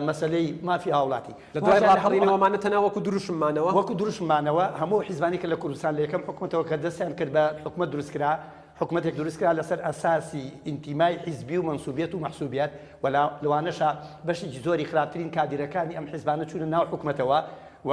مەسەلەی مافی هاوڵاتی. لە دوای ڕاپەڕینەوە ئەمانە تەنها وەکو دروشم مانەوە؟ وەکو دروشم مانەوە، هەموو ئەو حیزبانەی کە لە کوردستان لە یەکەم حکومەتەوە کە دەستیان کرد بە حکومەت دروست کرا، حکومەتێک دروست کرا لەسەر ئەساسی ئینتیمای حیزبی و مەنسوبیەت و مەحسوبیەت و لەوانەشا بەشێکی زۆری خراپترین کادیرەکانی ئەم حیزبانە چوونە ناو حکومەتەوە و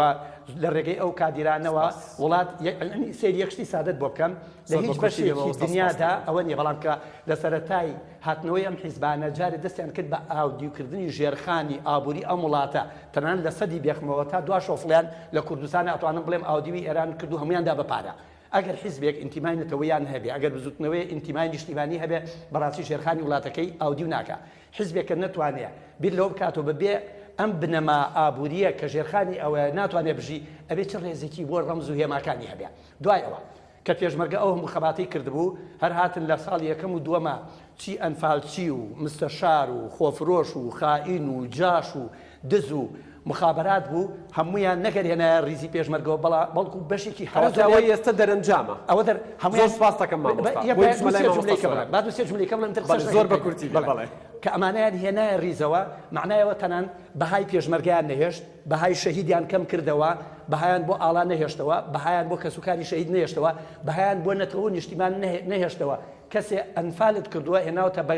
لە ڕێگەی ئەو کادیرانەوە سپاس. وڵات یەعنی سەیری یەک شتی سادەت بۆ بکەم لە زۆر بە هیچ کورتی بێ بەشێکی مامۆستا سپاس دنیادا دەکەم. ئەوە نییە بەڵام کە لە سەرەتای هاتنەوەی ئەم حیزبانە جارێ دەستیان کرد بە ئاودیوکردنی ژێرخانی ئابووری ئەم وڵاتە، تەنانەت لە سەدی بێخمەوە تا دوا شۆفڵیان لە کوردستانا ئەتوانم بڵێم ئاودیوی ئێران کرد و هەموویان دا بە پارە. ئەگەر حیزبێک ئینتیمای نەتەوەییان هەبێ، ئەگەر بزووتنەوەیە ئینتیمای نیشتیمانی هەبێ، بەڕاستی ژێرخانی وڵاتەکەی ئاودیو ناکا. حیزبێک کە نەتوانێ بیر لەوە بکاتەوە بە بێ ئەم بنەما ئابوورییە کە ژێرخانی ئەوەیە ناتوانێ بژی، ئەبێ چ ڕێزێکی بۆ ڕەمز و هێماکانی هەبێ. دوای ئەوە. کە پێشمەرگە ئەو هەموو خەباتەی کردبوو، هەر هاتن لە ساڵی یەکەم و دووەما چی ئەنفالچی و مستەشار و خۆفرۆش و خائین و جاش و دز و مخابەرات بوو، هەموویان نەک هەر هێنایە ڕیزی پێشمەرگەوە بەڵا بەڵکو بەشێکی هەرە کەواتە زۆریان ئەوەی ئێستە دەرەنجامە. ئەوە دەر زۆر هەموویان سوپاست دەکەم بە مامۆستا. یە بۆی با بچمە دوو لای سێ مامۆستا جوملەی کە سۆران. بڵێم با دوو سێ جوملەی کە بڵێم تر قسەش بەڵێ زۆر نەکەم بە کورتی بێ بەڵێ بەڵێ. کە ئەمانەیان هێنایە ڕیزەوە مەعنای ئەوە تەنان بەهای پێشمەرگەیان نەهێشت بەهای شەهیدیان کەم کردەوە، بەهایان بۆ ئاڵا نەهێشتەوە، بەهایان بۆ کەسوکاری شەهید نەهێشتەوە، بەهایان بۆ نەتەوە و نیشتیمان نەهێشتەوە. کەسێ ئەنفالت کردووە هێناوتە بە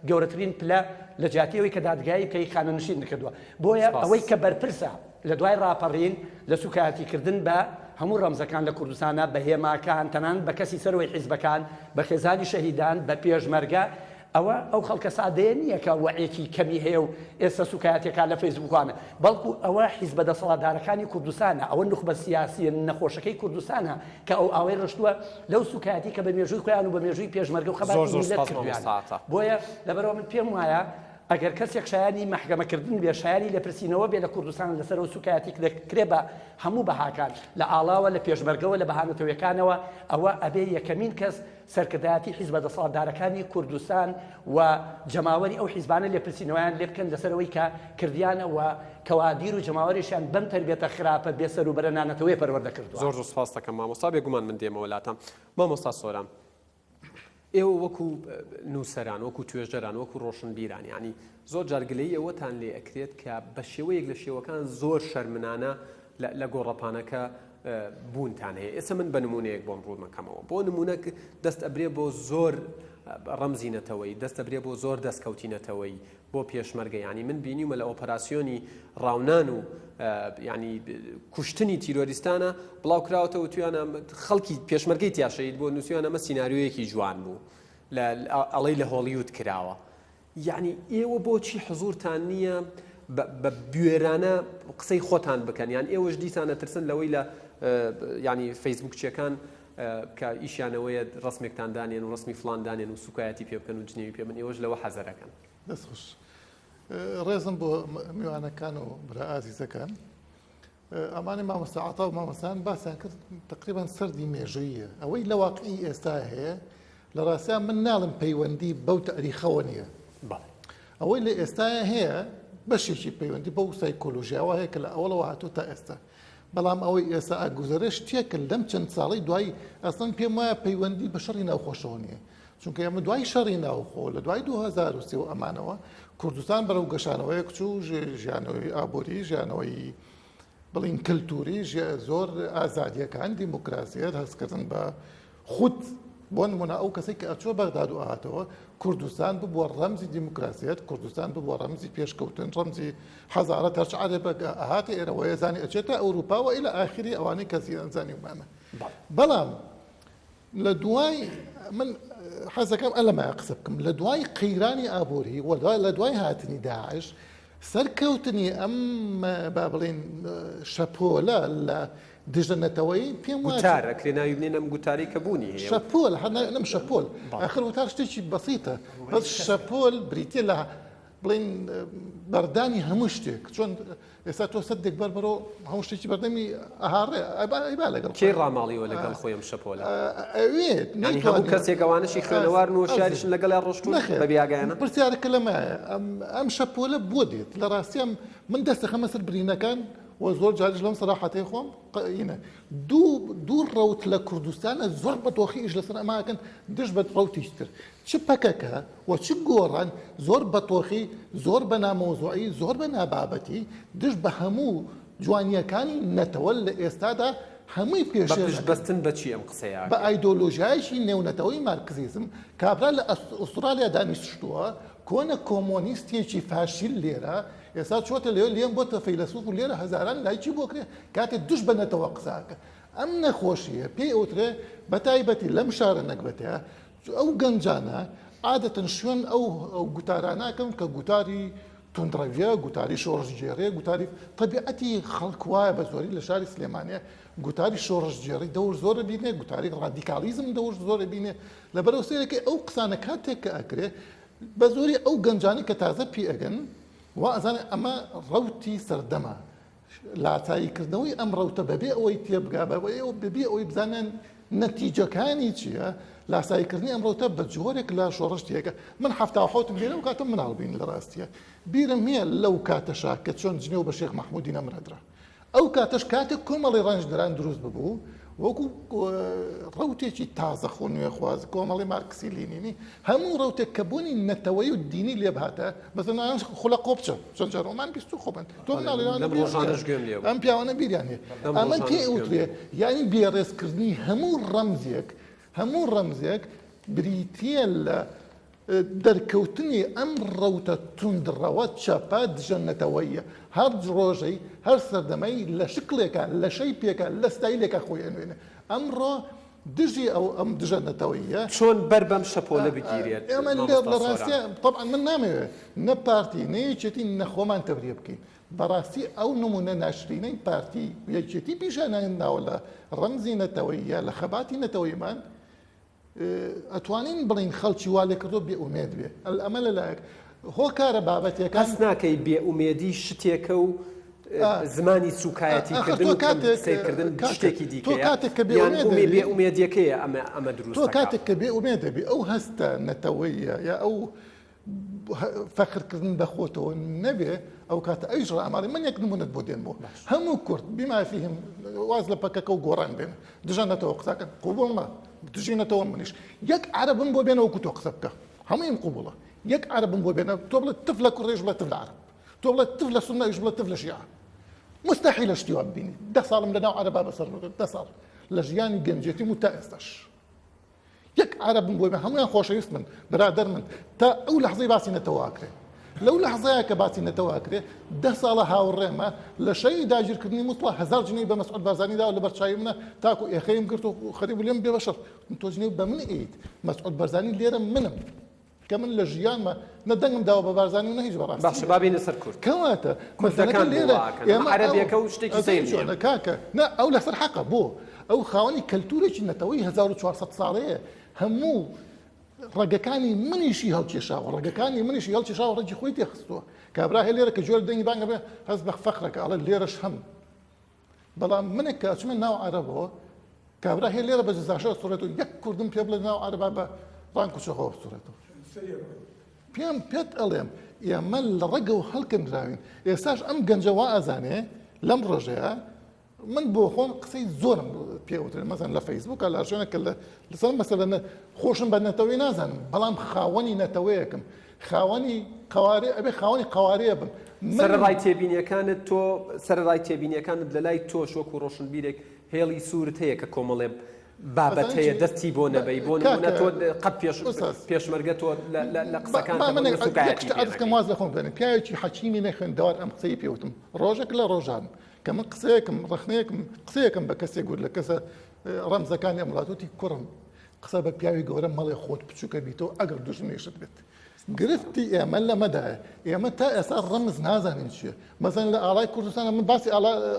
گەورەترین پلە لە جیاتی ئەوەی کە دادگایی بکەی خانەنشینت کردووە. بۆیە سپاس. ئەوەی کە بەرپرسە لە دوای ڕاپەڕین لە سوکایەتی کردن بە هەموو ڕەمزەکان لە کوردستانا، بە هێماکان، تەنانەت بە کەسی سەرەوەی حیزبەکان، بە خێزانی شەهیدان، بە پێشمەرگە، ئەوە ئەو خەڵکە سادەیە نییە کە وەعیەکی کەمی هەیە و ئێستا سوکایەتیەکان لە فەیسبووکانە، بەڵکو ئەوە حیزبە دەسەڵاتدارەکانی کوردستانە، ئەوە نوخبە سیاسیە نەخۆشەکەی کوردستانە کە ئەو ئاوەی ڕشتووە لەو سوکایەتی کە بە مێژووی خۆیان و بە مێژووی پێشمەرگە و زۆر خەباتی زۆر میللەت سوپاس کردویانە. مامۆستا عەتا. بۆیە لەبەرئەوە من پێم وایە ئەگەر کەسێک شایانی مەحکەمەکردن بێ، شایانی لێپرسینەوە بێ لە کوردستان لەسەر ئەو سوکایەتی کە دەکرێ بە هەموو بەهاکان، لە ئاڵاوە، لە پێشمەرگەوە، لە بەها نەتەوەیەکانەوە، ئەوە ئەبێ یەکەمین کەس سەرکردایەتی حیزبە دەسەڵاتدارەکانی کوردستان و جەماوەری ئەو حیزبانە لێپرسینەوەیان لێ بکەن لەسەر ئەوەی کە کردیانە و کەوادیر و جەماوەریشیان بەم تەربیەتە خراپە بێ سەروبەرە نانەتەوەیە پەروەردە کردووە. زۆر زۆر سوپاست دەکەم مامۆستا، بێگومان من دێمەوە لاتان. مامۆستا سۆران، ئێوە وەکو نووسەران، وەکو توێژەران، وەکو ڕۆشنبیران، یانی زۆر جار گلەیی ئەوەتان لێ ئەکرێت کە بە شێوەیەک لە شێوەکان زۆر شەرمنانە لە گۆڕەپانەکە بوونتان هەیە. ئێستا من بە نمونەیەک بۆم ڕوون مەکەمەوە. بۆ نمونە دەست ئەبرێ بۆ زۆر ڕەمزی نەتەوەیی، دەست ئەبرێ بۆ زۆر دەستکەوتی نەتەوەیی، بۆ پێشمەرگە یانی من بینیومە لە ئۆپەراسیۆنی ڕاونان و یانی کوشتنی تیرۆریستانە بڵاو کراوەتەوە تویانە خەڵکی پێشمەرگەی تیا شەهید بووە نووسیویانە ئەمە سیناریۆیەکی جوان بوو لە ئەڵەی لە هۆڵیود کراوە یەعنی ئێوە بۆچی حزورتان نییە بە بوێرانە قسەی خۆتان بکەن یان ئێوەش دیسان ئەترسن لەوەی لە ینی فەیسبوکچیەکان کە ئیشیانەوەیە ڕسمێکتان دانێن و ڕسمی فلان دانێن و سوکایەتی پێ بکەن و جنێوی پێ بن ئێوەش لەوە حەزەرەکەن. دەست خۆش. ڕێزم بۆ میوانەکان و برا ئازیزەکان. ئەمانەی مامۆستا عەتا و مامۆستایان باسیان کرد تقریبا سەردی مێژوویە ئەوەی لە واقعی ئێستا هەیە لە ڕاستیا من ناڵم پەیوەندی بەو تاریخەوە نییە ئەوەی لە ئێستاە هەیە بەشێکی پەیوەندی بەو سایکۆلۆژیاوە هەیە کە لە ئەوڵەوە هاتوو تا ئێستا بەڵام ئەوەی ئێستا ئەگوزەرێ شتێکە لەم چەند ساڵی دوایی ئەسڵەن پێم وایە پەیوەندی بە شەڕی ناوخۆشەوە نییە چونکە ئێمە دوای شەڕی ناوخۆ لە دوای 2023 و ئەمانەوە کوردستان بەرەو گەشانەوەیەک چوو ژیانەوەی ئابووری ژیانەوەی بڵین کەلتوری زۆر ئازادیەکان دیموکراسیەت هەستکردن بە خود بۆ نمونە ئەو کەسێک کە ئەچوە بەغداد و ئاهاتەوە کوردستان ببووە ڕەمزی دیموکراسیەت کوردستان ببووە ڕەمزی پێشکەوتن ڕەمزی حەزارەت هەرچ عەرەبێک ئەهاتە ئێرەوە زانی ئەچێتە ئەوروپاوە ئیلە ئاخری ئەوانەی کە زانیومانە بەڵام لە دوای من حەزەکەم ئەلەمایە قسە بکەم لە دوای قەیرانی ئابووری و لە دوای هاتنی داعش سەرکەوتنی ئەم با بڵێن شەپۆلە لە دژە نەتەوەیی پێم وایە گوتار ئەکرێ ناوی بنێن ئەم گوتارەی کە بوونی هەیە شەپۆل هەر ناوی ئەنێم شەپۆل ئاخر وتار شتێکی بەسیتە بەس شەپۆل بریتیە لە بڵێن بەردانی هەموو شتێک چۆن ئێستا تۆ سەدێک بەر بەرۆ هەموو شتێکی بەردەمی ئەهاڕێ ئەیبا لەگەڵ کێ ڕاماڵیوە لەگەڵ خۆی ئەم شەپۆلە ئەوێت یانی هەموو کەسێک ئەوانەشی خوێنەوارن و شاریشن لەگەڵیان ڕۆشتوون بە بێئاگایانە پرسیارەکە لەمایە ئەم شەپۆلە بۆ دێت لە ڕاستیام من دەست دەخەمە سەر برینەکان و زۆر جاریش لەم سەراحەتەی خۆم قەینە دوو دوو ڕەوت لە کوردستانە زۆر بە تۆخی ئیش لەسەر ئەماکەن دژ بە ڕەوتیش تر چ پەکەکە و چ گۆڕان زۆر بە تۆخی، زۆر بە نامەوزوعی، زۆر بە نابابەتی دژ بە هەموو جوانییەکانی نەتەوە لە ئێستادا هەمووی بە پێشێل پشت ئەکەن. بەستن بە چی ئەم قسەیە بە ئەکەی؟ ئایدۆلۆژیایەکی نێونەتەوەی مارکسیزم، کابرا لە ئوسترالیا دانیشتووە، کۆنە کۆمۆنیستێکی فاشیل لێرە، ئێستا چۆتە لێ لێم بۆتە فەیلەسوف و لێرە هەزاران لایکی بۆ کرێ، کاتێ دژ بە نەتەوە قسە ئەکا. ئەم نەخۆشییە پێی ئەوترێ بە تایبەتی لەم شارە نەگبەتەیە ئەو گەنجانە عادەتەن شوێن ئەو گوتارانە ئەکەون کە گوتاری توندڕەویە، گوتاری شۆڕشگێڕیە، گوتاری تەبیعەتی خەڵک وایە بە زۆری لە شاری سلێمانیە گوتاری شۆڕشگێڕی دەور زۆر بینێ، گوتاری ڕادیکاڵیزم دەور زۆر بینێ، لەبەرئەوە سەیرەکەی ئەو قسانە کاتێک کە ئەکرێ بە زۆری ئەو گەنجانەی کە تازە پێ ئەگەن وا ئەزانێ ئەمە ڕەوتی سەردەمە، لاسایی کردنەوەی ئەم ڕەوتە بەبێ ئەوەی تێبگا، بەبێ ئەوەی بزانن. نەتیجەکانی چییە؟ لاساییکردنی ئەم ڕەوتە بە جۆرێک لە شۆڕش تێکە من 77م لێرە و کاتم مناڵ بین لە ڕاستیە بیرم هەیە لەو کاتەشا کە چۆن جنێو بە شێخ مەحموودی نەمرەدرا ئەو کاتەش کاتێک کۆمەڵی ڕەنجدەران دروست ببوو وەکو ڕەوتێکی تازە خۆ نوێخواز کۆمەڵی مارکسی لینینی هەموو ڕەوتێک کە بوونی نەتەوەی و دینی لێ بهاتە بەسەر خولە قۆپچە چەند جار ئەومان بیست و خۆبن تۆ مناڵیان لەم ڕۆژانەش گوێم لێ بوو. ئەم پیاوانە بیریان هەیە لەم ئەمە ڕۆژانەش پێ گوێم لێ ئەوترێ بوو. یانی بێڕێزکردنی هەموو ڕەمزێک هەموو ڕەمزێک بریتییە لە دەرکەوتنی ئەم ڕەوتە توندڕەوە چەپە دژە نەتەوەییە هەر ڕۆژەی هەر سەردەمەی لە شکڵێکا لە شەیپێکا لە ستایلێکا خۆی ئەنوێنێ ئەمڕۆ دژی ئەو ئەم دژە نەتەوەییە. چۆن بەر بەم شەپۆلە بگیرێت ئێمە لە مامۆستا لە سۆران؟ ڕاستیا تەبعەن من نامەوێ نە پارتی نە یەکێتی نە خۆمان تەبریە بکەین بەڕاستی ئەو نمونە ناشرینەی پارتی و یەکێتی پیشانیان داوە لە ڕەمزی نەتەوەیی یا لە خەباتی نەتەوەییمان ئەتوانین بڵین خەڵکی وا لێکردووە بێ ئومێد بێ ئەمە لەلایەک هۆکارە بابەتیەکان. هەست ناکەی بێ ئومێدی شتێکە و زمانی سوکایەتی کردن و کەم سەیرکردن شتێکی دیکەیە یان ئومێ بێ ئومێدیەکەیە ئەمە ئەمە دروست تۆ کاتێک کە بێ ئومێد دەبی ئەو هەستە نەتەوەیە یا ئەو فەخرکردن بە خۆتەوە نەبێ ئەو کاتە ئەویش ڕاماڵی من یەک نمونەت بۆ دێنمەوە هەموو کورد بیما فیهم واز لە پەکەکە و گۆڕان بێنە دژە نەتەوە قسەکەن قوبوڵمە دژی نەتەوە منیش یەک عەرەبم بۆ بێنە وەکو تۆ قسە بکە هەموویم قوبوڵە یەک عەرەبم بۆ بێنە تۆ بڵێ تف لە کوڕێش بڵێ تف لە عەرەب تۆ بڵێ تف لە سوننە ئەویش بڵێ تف لە شیعە مستحیلە شتی وا ببینی دە ساڵم لە ناو عەرەبا بەسەر بردووە دە ساڵ لە ژیانی گەنجێتیم و تا ئێستاش یەک عەرەبم بۆ هەموویان خۆشەویست من برادەر من تا ئەو لەحزەی باسی نەتەوە ئەکرێ لەو لەحزەیە کە باسی نەتەوە ئەکرێ دە ساڵە هاوڕێمە لە شەوی داگیرکردنی موسڵا هەزار جنێوی بە مەسعود بارزانی داوە لەبەر چاوی منە تاکو ئێخەیم گرت و خەریک بوو لێم بێ بەشەڕ تۆ جنێو بە من ئەیت مەسعود بارزانی لێرە منم کە من لە ژیانمە نە دەنگم داوە بە بارزانی و نە هیچ بەڕاستی باشە با بێینە سەر کورد کەواتە کوردەکان مەسەلەکە لێرە بۆ وا ئەکەن ئێمە ئەمە عەرەبێکە و شتێکی ئەزانی سەیر نییە چۆنە کاکە نا ئەو لەسەر حەقە بۆ ئەو خاوەنی کەلتورێکی نەتەوەی 1400 ساڵەیە هەموو ڕەگەکانی منیشی هەڵکێشاوە ڕەگەکانی منیشی هەڵکێشاوە ڕەگی خۆی تێخستووە کابرا هەیە لێرە کە گوێ لە دەنگی بانگە بێ هەست بە فەخرەکە ئەڵێ لێرەش هەم بەڵام منێک کە ئەچمە ناو عەرەبەوە کابرا هەیە لێرە بە جزاشە سوڕێتەوە یەک کوردم پێ بڵێ ناو عەرەبا بە ڕانک و چەخەوە بسوڕێتەوە پێم پێت ئەڵێم ئێمە لە ڕەگەوە هەڵکەندراوین ئێستاش ئەم گەنجە وا ئەزانێ لەم ڕۆژەیە من بۆ خۆم قسەی زۆرم پێوترێن مەزان لە فەیسبووکە لە شوێنە کە لەسەر مەسەلە خۆشم بە نەتەوەی نازانم بەڵام خاوەنی نەتەوەیەکم خاوەنی قەوارەی ئەبێ خاوەنی قەوارەیە بم من. سەرەڕای تێبینیەکانت تۆ سەرەڕای تێبینیەکانت لەلای تۆش وەکو ڕۆشنبیرێک هێڵی سوورت هەیە کە کۆمەڵێ بابەت ئەزانی هەیە چی دەستی بۆ نەبەی بۆ نمونە کاکە تۆ قەت پێش ئوستاز پێشمەرگە تۆ لە لە لە با قسەکانتە با بۆ من نمونە یەک سوکایەتی شت پێ عەرز کەم نەکەی. واز لە خۆم بێنم پیاوێکی حەکیمی نەخوێندەوار ئەم قسەی پێ وتم ڕۆژێک لە ڕۆژان کە من قسەیەکم ڕەخنەیەکم قسەیەکم بە کەسێک گوت لە کەسە ڕەمزەکانی ئەم وڵات وتی کوڕم قسە بە پیاوی گەورە مەڵێ خۆت بچووکە بیتەوە ئەگەر دوژمنیشت بێت گرفتی ئێمە لەمەدایە ئێمە تا ئێستا ڕەمز نازانین چییە مەزەن لە ئاڵای کوردستانە من باسی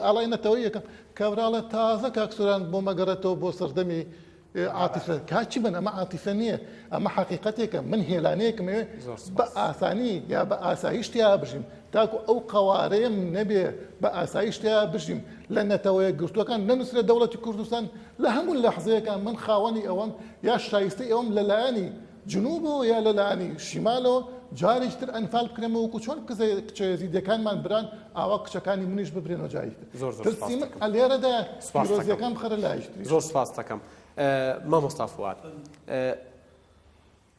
ئاڵای نەتەوەی یەکەم کابراڵە تازە کاک سۆران بۆ مەگەڕێتەوە بۆ سەردەمی عاتیفە کاچی من ئەمە عاتیفە نییە ئەمە حەقیقەتێکە من هێلانەیەکم ئەوێ بە ئاسانی یا بە ئاسایش تیا بژیم تاکو ئەو قەوارەیەم نەبێ بە ئاسایش تیا بژیم لە نەتەوەیە گرتووەکان نەنووسرێت دەوڵەتی کوردستان لە هەموو لەحزەیەکە من خاوەنی ئەوەم یا شایستەی ئەوم لەلایەنی جنوبەوە یا لە لایەنی شیمالەوە جارێکی تر ئەنفال بکرێمەوە وەکو چۆن کزە کچە یەزیدیەکانمان بران ئاوا کچەکانی منیش ببرێنەوە جارێکی تر زۆر زۆر ترسی سپاست من دەکەم ئەلێرەدایە سپاست دەکەم پیرۆزیەکان بخەرە لایەکی تریش. زۆر سپاست دەکەم مامۆستا فواد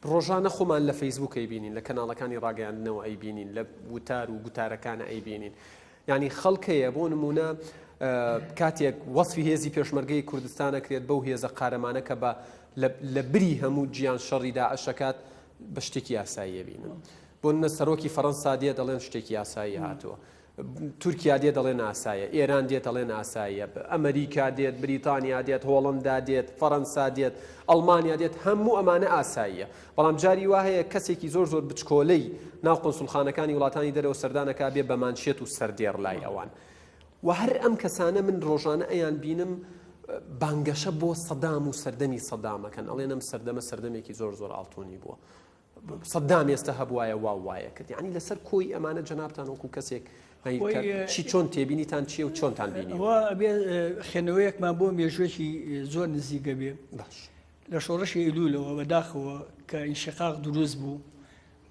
ڕۆژانە خۆمان لە فەیسبوک ئەیبینین لە کەناڵەکانی ڕاگەیاندنەوە ئەیبینین لە وتار و گوتارەکانە ئەیبینین یانی خەڵک هەیە بۆ نموونە کاتێک وەسفی هێزی پێشمەرگەی کوردستان ئەکرێت بەو هێزە قارەمانە کە بە لە بری هەموو گیان شەڕی داعشەکات بە شتێکی یاساییە بینن بۆ نمونە سەرۆکی فەڕەنسا دێ دەڵێن شتێکی یاسایی هاتووە تورکیا دێ دەڵێن ئاسایە ئێران دێت دەڵێن ئاساییە ئەمریکا دێت بریتانیا دێت هۆڵندا دێت فەڕەنسا دێت ئەڵمانیا دێت هەموو ئەمانە ئاساییە بەڵام جاری وا هەیە کەسێکی زۆر زۆر بچکۆلەی ناو قونسوڵخانەکانی وڵاتانی دەرەوە سەردانەکا بێ بە مانشێت و سەردێڕ لای ئەوان و هەر ئەم کەسانە من ڕۆژانە ئەیان بینم بانگەشە بۆ سەدام و سەردەمی سەدامەکەن ئەڵێن ئەم سەردەمە سەردەمێکی زۆر زۆر ئاڵتونی بووە سەدام ئێستا هەبوایە وا وایە کرد یعنی لەسەر کۆی ئەمانە جەنابتان وەکو کەسێک. چی چۆن تێبینیتان چیە و چۆنتان بینی؟ ئەوە ئەبێ خوێندنەوەیەکمان بۆ مێژوویەکی زۆر نزیکە بێ باش. لە شۆڕشی ئەیلوولەوە بەداخەوە کە ئینشقاق دروست بوو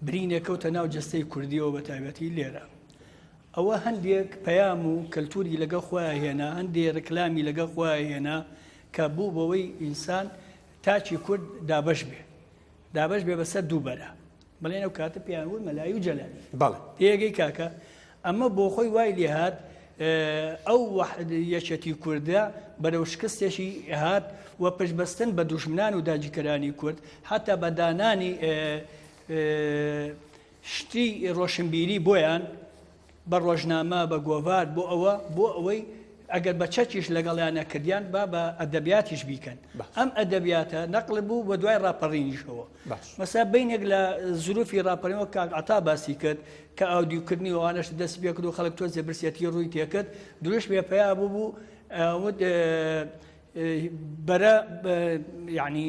برینێک کەوتە ناو جەستەی کوردیەوە بە تایبەتی لێرە ئەوە هەندێک پەیام و کەلتوری لەگەڵ خۆیان هێنا هەندێ ڕکلامی لەگەڵ خۆیان هێنا کە بوو بەوەی ئینسان تاکی کورد دابەش بێ دابەش بێ بەسەر دوو بەرە بڵێن ئەو کاتە پێیان وت مەلایی و جەلالی بەڵێ. تێگەی کاکە ئەمە بۆ خۆی وای لێهات ئەو یەکێتی کوردە بەرەو شکستێکی هات و پشتبەستن بە دوژمنان و داگیرکەرانی کورد حتا بە دانانی شتی ڕۆشنبیری بۆیان بە ڕۆژنامە، بە گۆڤار، بۆ ئەوە، بۆ ئەوەی ئەگەر بە چەکیش لەگەڵیان نەکردیان با بە ئەدەبیاتیش بیکەن. ئەم ئەدەبیاتە نەقل بوو بە دوای ڕاپەڕینیشەوە. مەسا بینێک لە زروفی ڕاپەڕین وەک کاک عەتا باسی کرد کە ئاودیوکردنی ئەوانەش دەستی پێ کرد و خەڵک تۆزێ برسێتی ڕووی تێکرد، دروشمێ پەیا بوو بوو وت بەرە یعنی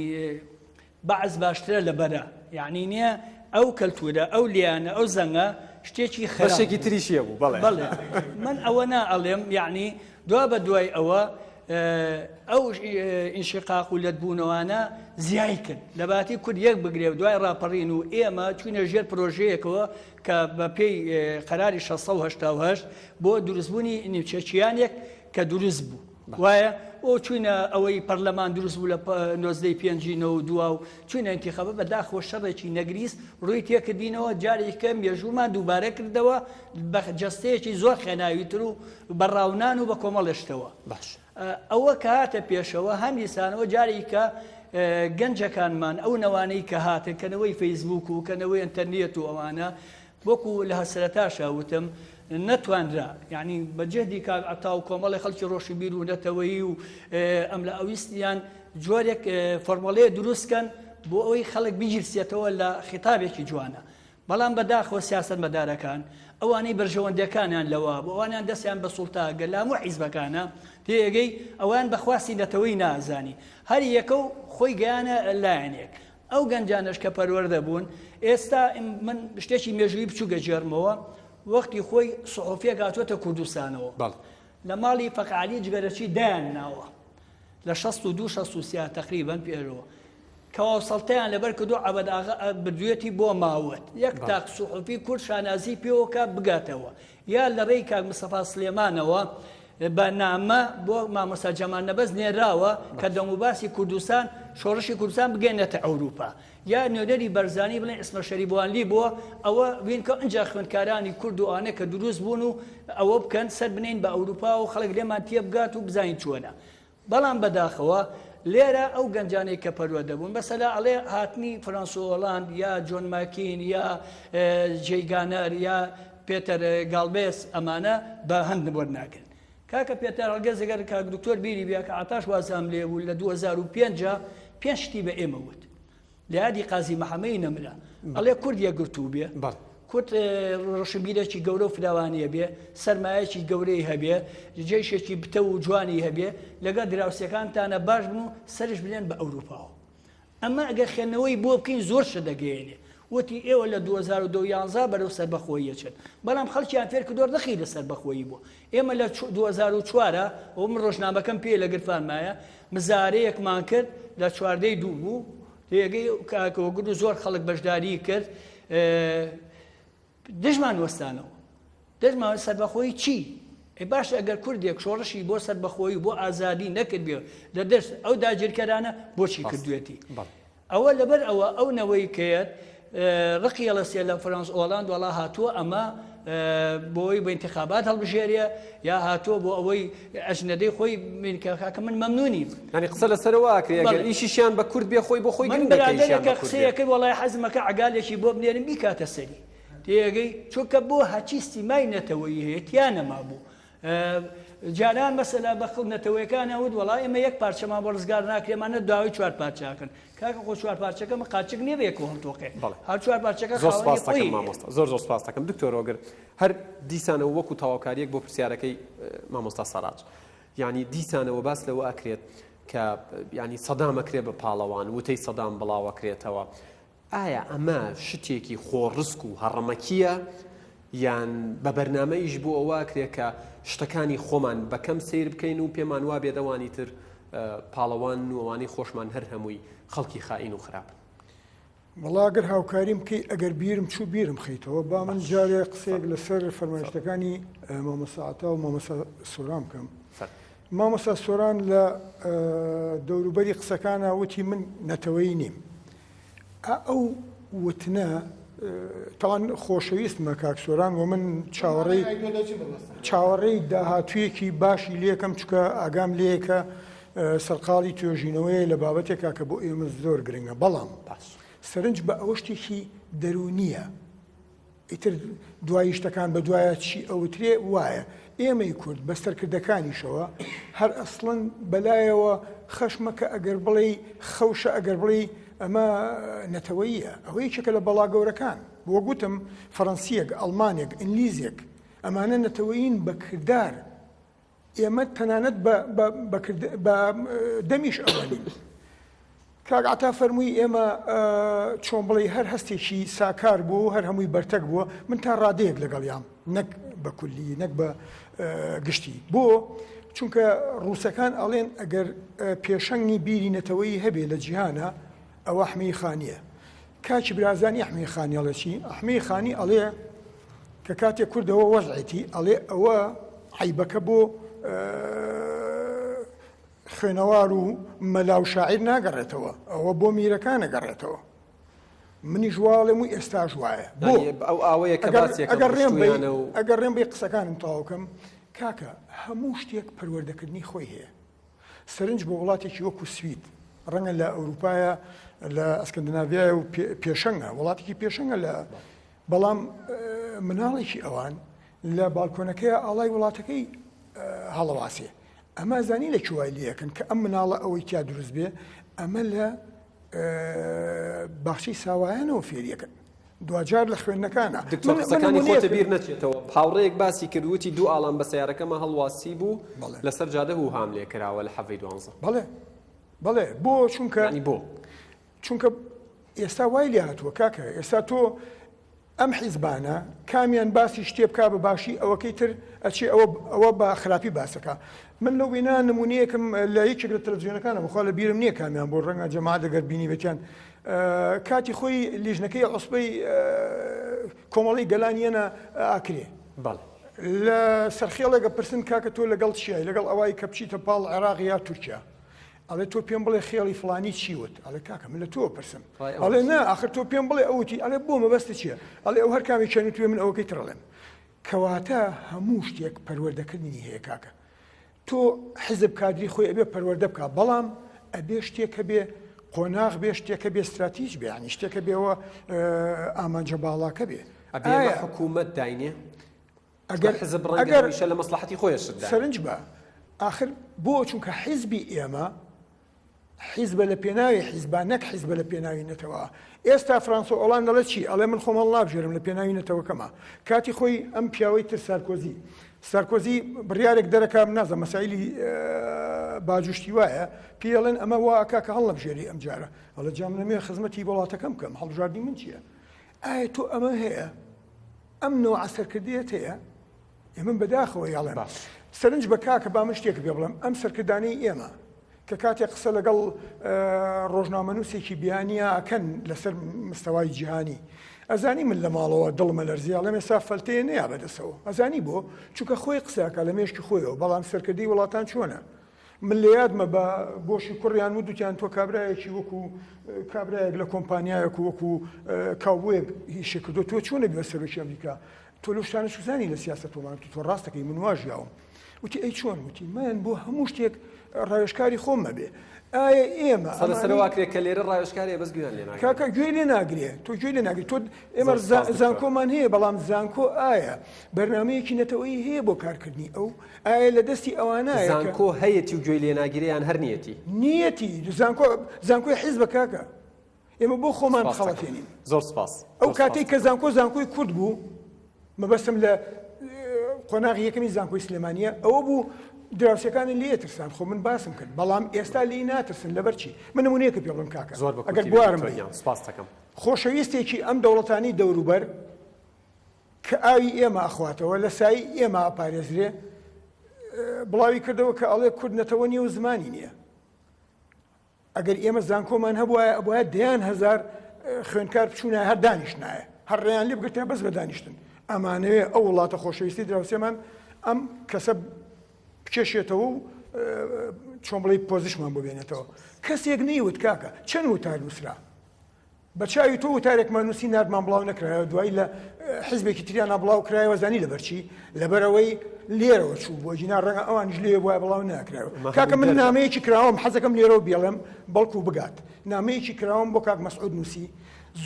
بەعس باشترە لە بەرە یانی نیە ئەو کەلتورە ئەو لیانە ئەو زەنگە شتێکی خراپ بەشێکی تریشی هەبوو بەڵێ بەڵێ من ئەوە نا ئەڵێم یعنی دوا بە دوای ئەوە ئەو ئینشقاق و لەتبوونەوانە زیای کرد لە باتی کورد یەک بگرێ و دوای ڕاپەڕین و ئێمە چوینە ژێر پرۆژەیەکەوە کە بە پێی قەراری 688 بۆ دروستبوونی نیمچەکیانێک کە دروست بوو وایە ئۆ چوینە ئەوەی پەرلەمان دروست بوو لە نۆزدەی پێنجی نەوەودووا و چوینە ئینتیخابە بە داخەوە شەڕێکی نەگریس ڕووی تێکردینەوە جارێکە مێژوومان دووبارە کردەوە بە جەستەیەکی زۆر خێناویتر و بە ڕاونان و بە کۆمەڵێ شتەوە باش ئەوە کە هاتە پێشەوە هەمیسانەوە جارێکە گەنجەکانمان ئەو نەوانەی کە هاتن کە نەوەی فەیسبوک و کە نەوەی ئەتەرنێت و ئەوانە وەکو لە سەرەتاشا وتم نەتوانرا یانی بە جەهدی کاک عەتا و کۆمەڵی خەڵکی ڕۆشنبیر و نەتەوەیی و ئەم لە ئەویستیان جۆرێک فۆرمەڵەیە دروست کەن بۆ ئەوەی خەڵک بگیرسێتەوە لە خیتابێکی جوانە بەڵام بەداخەوە سیاسەتمەدارەکان ئەوانەی بەرژەوەندەکانیان لەوە بۆ ئەوانیان دەستیان بە سوڵتا گەر لە هەموو حیزبەکانە تێگەی ئەوان بەخواستی نەتەوەی نازانی هەر یەکە و خۆی گەیانە لایەنێک ئەو گەنجانەش کە پەروەردە بوون، ئێستا من شتێکی مێژوویی بچووک ئەگێڕمەوە، وەختی خۆی سوحوفیەک هاتووەتە کوردستانەوە، لە ماڵی فەقێ عەلی جگەرەچی دایان ناوە لە 62 63 تەقریبەن پێرەوە کەواو سەڵتەیان لەبەر کردو عەبەد ئاغا بردوێتی بۆ ماوەت یەک تاق سوحوفی کورد شانازی پێوەکە بگاتەوە یا لە ڕێی کاک مستەفا سلێمانەوە بە نامە بۆ مامۆستا جەمال نەبەز نێراوە کە دەنگوباسی کوردستان شۆڕشی کوردستان بگەێنێتە ئەوروپا یا نوێنەری بەرزانی بڵێن ئیسمە شەریبوانلی بووە ئەوە بین کە ئەجا خوێندکارانی کورد و ئەوانە کە دروست بوون و ئەوە بکەن سەر بنین بە ئەوروپا و خەڵک لێمان تێبگات و بزانین چۆنە بەڵام بەداخەوە لێرە ئەو گەنجانەی کە پەروەردە بوون مەسەلا ئەڵێ هاتنی فرانسۆ ئۆلاند یا جۆن ماکین یا جەی گانەر یا پێتەر گاڵبێس ئەمانە بە هەند وەرناگرن کاکە پێتەر هەڵگەز گەر کاک دکتۆر بیری بیا کە عتاش وازام لێ بوو لە 2005 پێنج شتی بە ئێمە وت لە یادی قازی محەمەی نەمرە ئەڵێ کورد یەکگرتوو بێ کورد ڕۆشنبیرێکی گەورە و فراوانیە بێ سەرمایەکی گەورەی هەبێ جێشێکی بتە و جوانی هەبێ لەگەڵ دراوسەکانتانە باش بن و سەرش بنێن بە ئەوروپاوە ئەمە ئەگەر خوێندنەوەی بۆ بکەین زۆر شت دەگەیەنێ وتی ئێوە لە 2012 بەرەو سەربەخۆیی چن بەڵام خەڵکیان فێر کردووە ڕقی لە سەربەخۆیی بووە ئێمە لە 2004 ئەو من ڕۆژنامەکەم پێ لە گرفانمایە مزارەیەکمان کرد لە چواردەی دوو بوو تێگەی کاک هۆگر و زۆر خەڵک بەشداری کرد دژمان وەستانەوە دەژمان سەربەخۆی چی ئەی باش ئەگەر کوردێک شۆڕشی بۆ سەربەخۆی بۆ ئازادی نەکردبێ لە دەست ئەو داگیرکەرانە بۆچی کردوێتی ئەوە لەبەر ئەوە ئەو نەوەی کەیەت ڕقی ئەڵەسێ لە فرانس ئۆلاند وەڵا هاتووە ئەمە بۆی بە انتخابات هەڵبژێرێ یا هاتووە بۆ ئەوەی ئەژنەدەی خۆی من کاکە من مەمنونی ینی قسە لەسەرەوە ئەکرێ ئەگەر ئیشیشیان بە کورد بێ خۆی بۆ خۆی من گرنگە کە ئیشیان برادەرێکە بە کورد بێ. قسەیە کرد وەڵای حەزمەکە عەگالێکی بۆ بنێرم بیکاتە سەری تێگەی چونکە بۆ هەچی سیمای نەتەوەیی هەیە تیا نەمابوو جاران مەسەلا بە خڵ نەتەوەیەکان وت وەڵا ئێمە یەک پارچەمان بۆ ڕزگار ناکرێمانە داوای چوار پارچەکەن کاکە خۆ چوار پارچەکە مە قاچک نییە بەیەکەوە هەڵتۆقێ هەر چوار پارچەکە زۆر سپاس دەکەم مامۆستا زۆر زۆر سپاس دەکەم دکتۆر هۆگر هەر دیسانەوە وەکو تەواوکاریەک بۆ پرسیارەکەی مامۆستا سەراج یعنی دیسانەوە باس لەوە ئەکرێت کە ینی سەدام ئەکرێ بە پاڵەوان وتەی سەدام بڵاوەکرێتەوە ئایا ئەمە شتێکی خۆڕسک و هەڕەمەکییە؟ یان بە بەرنامە ئیش بۆ ئەوە ئەکرێ کە شتەکانی خۆمان بە کەم سەیر بکەین و پێمان وابێت ئەوانی تر پاڵەوانن و ئەوانەی خۆشمان هەر هەمووی خەڵکی خائین و خراپن. وەڵا گەر هاوکاریم بکەی ئەگەر بیرم چوو بیرم خەیتەوە با من جارێ قسەیەک لەسەر فەرمایشتەکانی مامۆستا عەتا و مامۆستا سۆران بکەم. مامۆستا سۆران لە دەوروبەری قسەکانە وتی من نەتەوەیی نیم. ئەو وتنە تاوان خۆشەویستمە کاک سۆران و من چاوەڕێی چاوەڕێی داهاتوویەکی باشی لێکەم چکە ئاگام لەیەکە سەرقاڵی توێژینەوەیە لە بابەتێکا کە بۆ ئێمە زۆر گرنگە بەڵام سەرنج بە ئەوە شتێکی دەروونیە ئیتر دوایی شتەکان بە دوایە چی ئەوترێ وایە ئێمەی کورد بە سەرکردەکانیشەوە هەر ئەسڵەن بەلایەوە خەشمە کە ئەگەر بڵێی خەوشە ئەگەر بڵێی ئەمە نەتەوەیە ئەوە یەکێکە لە بەڵا گەورەکان بۆ گوتم فەڕەنسیەک ئەڵمانێک ئینگلیزێک ئەمانە نەتەوەیین بە کردار ئێمە تەنانەت بە دەمیش ئەوە نین. کاک عەتا فەرمووی ئێمە چۆن بڵێی هەر هەستێکی ساکار بووە و هەر هەمووی بەرتەک بووە، من تا ڕادەیەک لەگەڵیام نەک بە کولی نەک بە گشتی. بۆ؟ چونکە ڕووسەکان ئەڵێن ئەگەر پێشەنگی بیری نەتەوەیی هەبێ لە جیهانا ئەوە ئەحمەی خانییە. کاکی برازانی ئەحمەی خانی ئەڵێ چی؟ ئەحمەی خانی ئەڵێ کە کاتێ کورد ئەوە وەزعێتی ئەڵێ ئەوە عەیبەکە بۆ خوێنەوار و مەلا و شاعیر ناگەڕێتەوە ئەوە بۆ میرەکانە گەڕێتەوە منیش واڵێم و ئێستاش وایە بۆ ئەو ئاوەیە کە ئەگەر ڕێم ئەگەر ڕێم بەی قسەکانم تەواوکەم کاکە هەموو شتێک پەروەردەکردنی خۆی هەیە سەرنج بۆ وڵاتێکی وەکو سوید ڕەنگە لە ئەوروپایە لە ئەسکەندناڤیایە و پێشەنگە وڵاتێکی پێشەنگە لە بەڵام مناڵێکی ئەوان لە باڵکۆنەکەی ئاڵای وڵاتەکەی هەڵەواسێ ئەمە زانی لە کوای لەکەن کە ئەم مناڵە ئەوەی تیا دروست بێ ئەمە لە باخچەی ساوایانەوە فێریەکەن دواجار لە خوێندنەکانە. دکتۆر قسەکانی خۆتە بیر نەچێتەوە هاوڕێیەک باسی کرد وتی دوو ئاڵام بە سەیارەکەمە هەڵواسی بوو لەسەر جادە هوهام لێ کراوە لە حەڤەی دوانزە. بەڵێ بەڵێ بۆ چونکە یانی بۆ چونکە ئێستا وای لێ هاتووە کاکە ئێستا تۆ ئەم حیزبانە کامیان باسی شتێ بک بە باشی ئەوەکەی تر ئەچێ ئەوە ئەوە بە خراپی باسەکە من لەو وێنا نمونەیەکم لە یەکێک لە تەلەڤزیۆنەکانە بخوا لە بیرم نییە کامیان بۆ ڕەنگە جەماعەت ئەگەر بینی بێتیان کاتی خۆی لیژنەکەی عوسبەی کۆمەڵی گەلان یەنە ئاکرێ بەڵێ. لە سەرخێڵێکە پرسن کاکە تۆ لەگەڵ چیای لەگەڵ ئەوای کە بچیتە پاڵ عێراق یا تورکیا ئەڵێ تۆ پێم بڵێ خێڵی فلانی چی وت ئەڵێ کاکە من لە تۆ پرسم ئەڵێ نا ئاخر تۆ پێم بڵێ ئەوتی ئەڵێ بۆ مەبەست چییە ئەڵێ ئەو هەر کامێکیان وتوێ من ئەوەکەی ترڵێم کەواتە هەموو شتێک پەروەردەکردنی هەیە کاکە تۆ حیزب کادری خۆی ئەبێ پەروەردە بکا بەڵام ئەبێ شتێک هەبێ قۆناغ بێ شتێک هەبێ ستراتیژ بێ یانی شتێک هەبێەوە ئامانجە باڵاکە بێ ئەبێ ئێمە حکوومەت داینێ ئەگەر حزب ڕەنگە هەمیشە لە مەسڵەحەتی خۆی شت دانێ. سەرنج بە ئاخر بۆ چونکە حیزبی ئێمە حیزبە لە پێناوی حیزبا نەک حیزبە لە پێناوی نەتەوە. ئێستا فرانسۆ ئۆڵاند دەڵێ چی؟ ئەڵێ من خۆم هەڵنابژێرم لە پێناوی نەتەوەکەما. کاتی خۆی ئەم پیاوەی تر سارکۆزی. سارکۆزی بڕیارێک دەرەکا نازانم مەسایلی باج و شتی وایە پێی ئەڵێن ئەمە وا ئەکا کە هەڵنەبژێری ئەم جارە. ئەڵێ جا من ئەمەوێ خزمەتی وڵاتەکەم بکەم هەڵبژاردنی من چییە؟ ئایا تۆ ئەمە هەیە؟ ئەم نەوعە سەرکردەیەت هەیە؟ ئێ من بەداخەوە یاڵێم سەرنج بە کاکە با من شتێک پێ بڵێم ئەم سەرکردانەی ئێمە کە کاتێک قسە لەگەڵ ڕۆژنامەنووسێکی بیانیا ئەکەن لەسەر مستەوای جیهانی ئەزانی من لە ماڵەوە دڵمە لەرزی ئەڵێم ئێستا فەلتەیە نەیا بەدەسەوە ئەزانی بۆ چونکە خۆی قسەکە لە مێشکی خۆیەوە بەڵام سەرکردەی وڵاتان چۆنە من لە یادمە بە بۆشی کوڕیان و دوتیان تۆ کابرایەکی وەکو کابرایەک لە کۆمپانیایەک وەکو کاوبۆیەک ئیشی کردو تۆ چۆنە بێ سەرۆکی ئەمریکا تۆ لەو شتانە چوزانی لە سیاسەت وڵات تۆ ڕاستەکەی من وا ژیاوم وتی ئەی چۆن وتی من بۆ هەموو شتێک ڕاوێژکاری خۆم مەبێ ئایا ئێمە قسە لەسەر وا کرێ کە لێرە ڕاوێژکارێ بەس گوێیان لێ ناگرێ کاکە گوێی لێ ناگرێ تۆ گوێی لێ ناگری تۆ ئێمە زۆر سپاس دکتۆر. زانکۆمان هەیە بەڵام زانکۆ ئایا بەرنامەیەکی نەتەوەیی هەیە بۆ کارکردنی ئەو ئایا لە دەستی ئەوانایە کە زانکۆ هەیەتی و گوێی لێ ناگیرێ یان هەر نییەتی؟ نییەتی زانکۆ زانکۆی حیزبە کاکە ئێمە بۆ خۆمان سپاس دەکەم. بخەڵەتێنین زۆر سپاس. ئەو زۆر سپاس کاتەی کە دکتۆر. زانکۆ زانکۆی کورد بوو مەبەستم لە قۆناغی یەکەمی زانکۆی سلێمانیە ئەوە بوو دراوسێکانی لێ ترسان خۆ من باسم کرد بەڵام ئێستا لێی ناترسن لەبەر چی من نمونەیەکە پێ بڵێم کاکە زۆر بە ئەگەر کورتی بێت بوارم دکتۆر بەی گیان سپاس دەکەم. خۆشەویستێکی ئەم دەوڵەتانی دەوروبەر. کە ئاوی ئێمە ئەخواتەوە لە سایەی ئێمە ئەپارێزرێ بڵاوی کردەوە کە ئەڵێ کورد نەتەوە نییە و زمانی نییە. ئەگەر ئێمە زانکۆمان هەبوایە ئەبوایە دەیان هەزار خوێندکار بچوونایە هەر دانیشتنایە هەر ڕێیان لێ بگرتایە بەس بە دانیشتن. ئەمانەوێ ئەو وڵاتە خۆشەویستی دراوسێمان ئەم کەسە بکێشێتەوە و چۆن بڵێی پۆزشمان بۆ بێنێتەوە. کەسێک نەیوت کاکە چەند وتار نووسرا؟ بە چاوی تۆ وتارێکمان نووسی ناردمان بڵاو نەکرایەوە دوایی لە حزبێکی تریانا بڵاو کرایەوە زانی لەبەر چی لەبەرەوەی لێرەوە چوو بۆ جینا ڕەنگە ئەوانیش لێ وایە بڵاو ناکرایەوە کاکە من نامەیەکی کراوەم حەزەکەم لێرەوە بێڵم بەڵکو بگات نامەیەکی کراوەم بۆ کاک مەسعود نووسی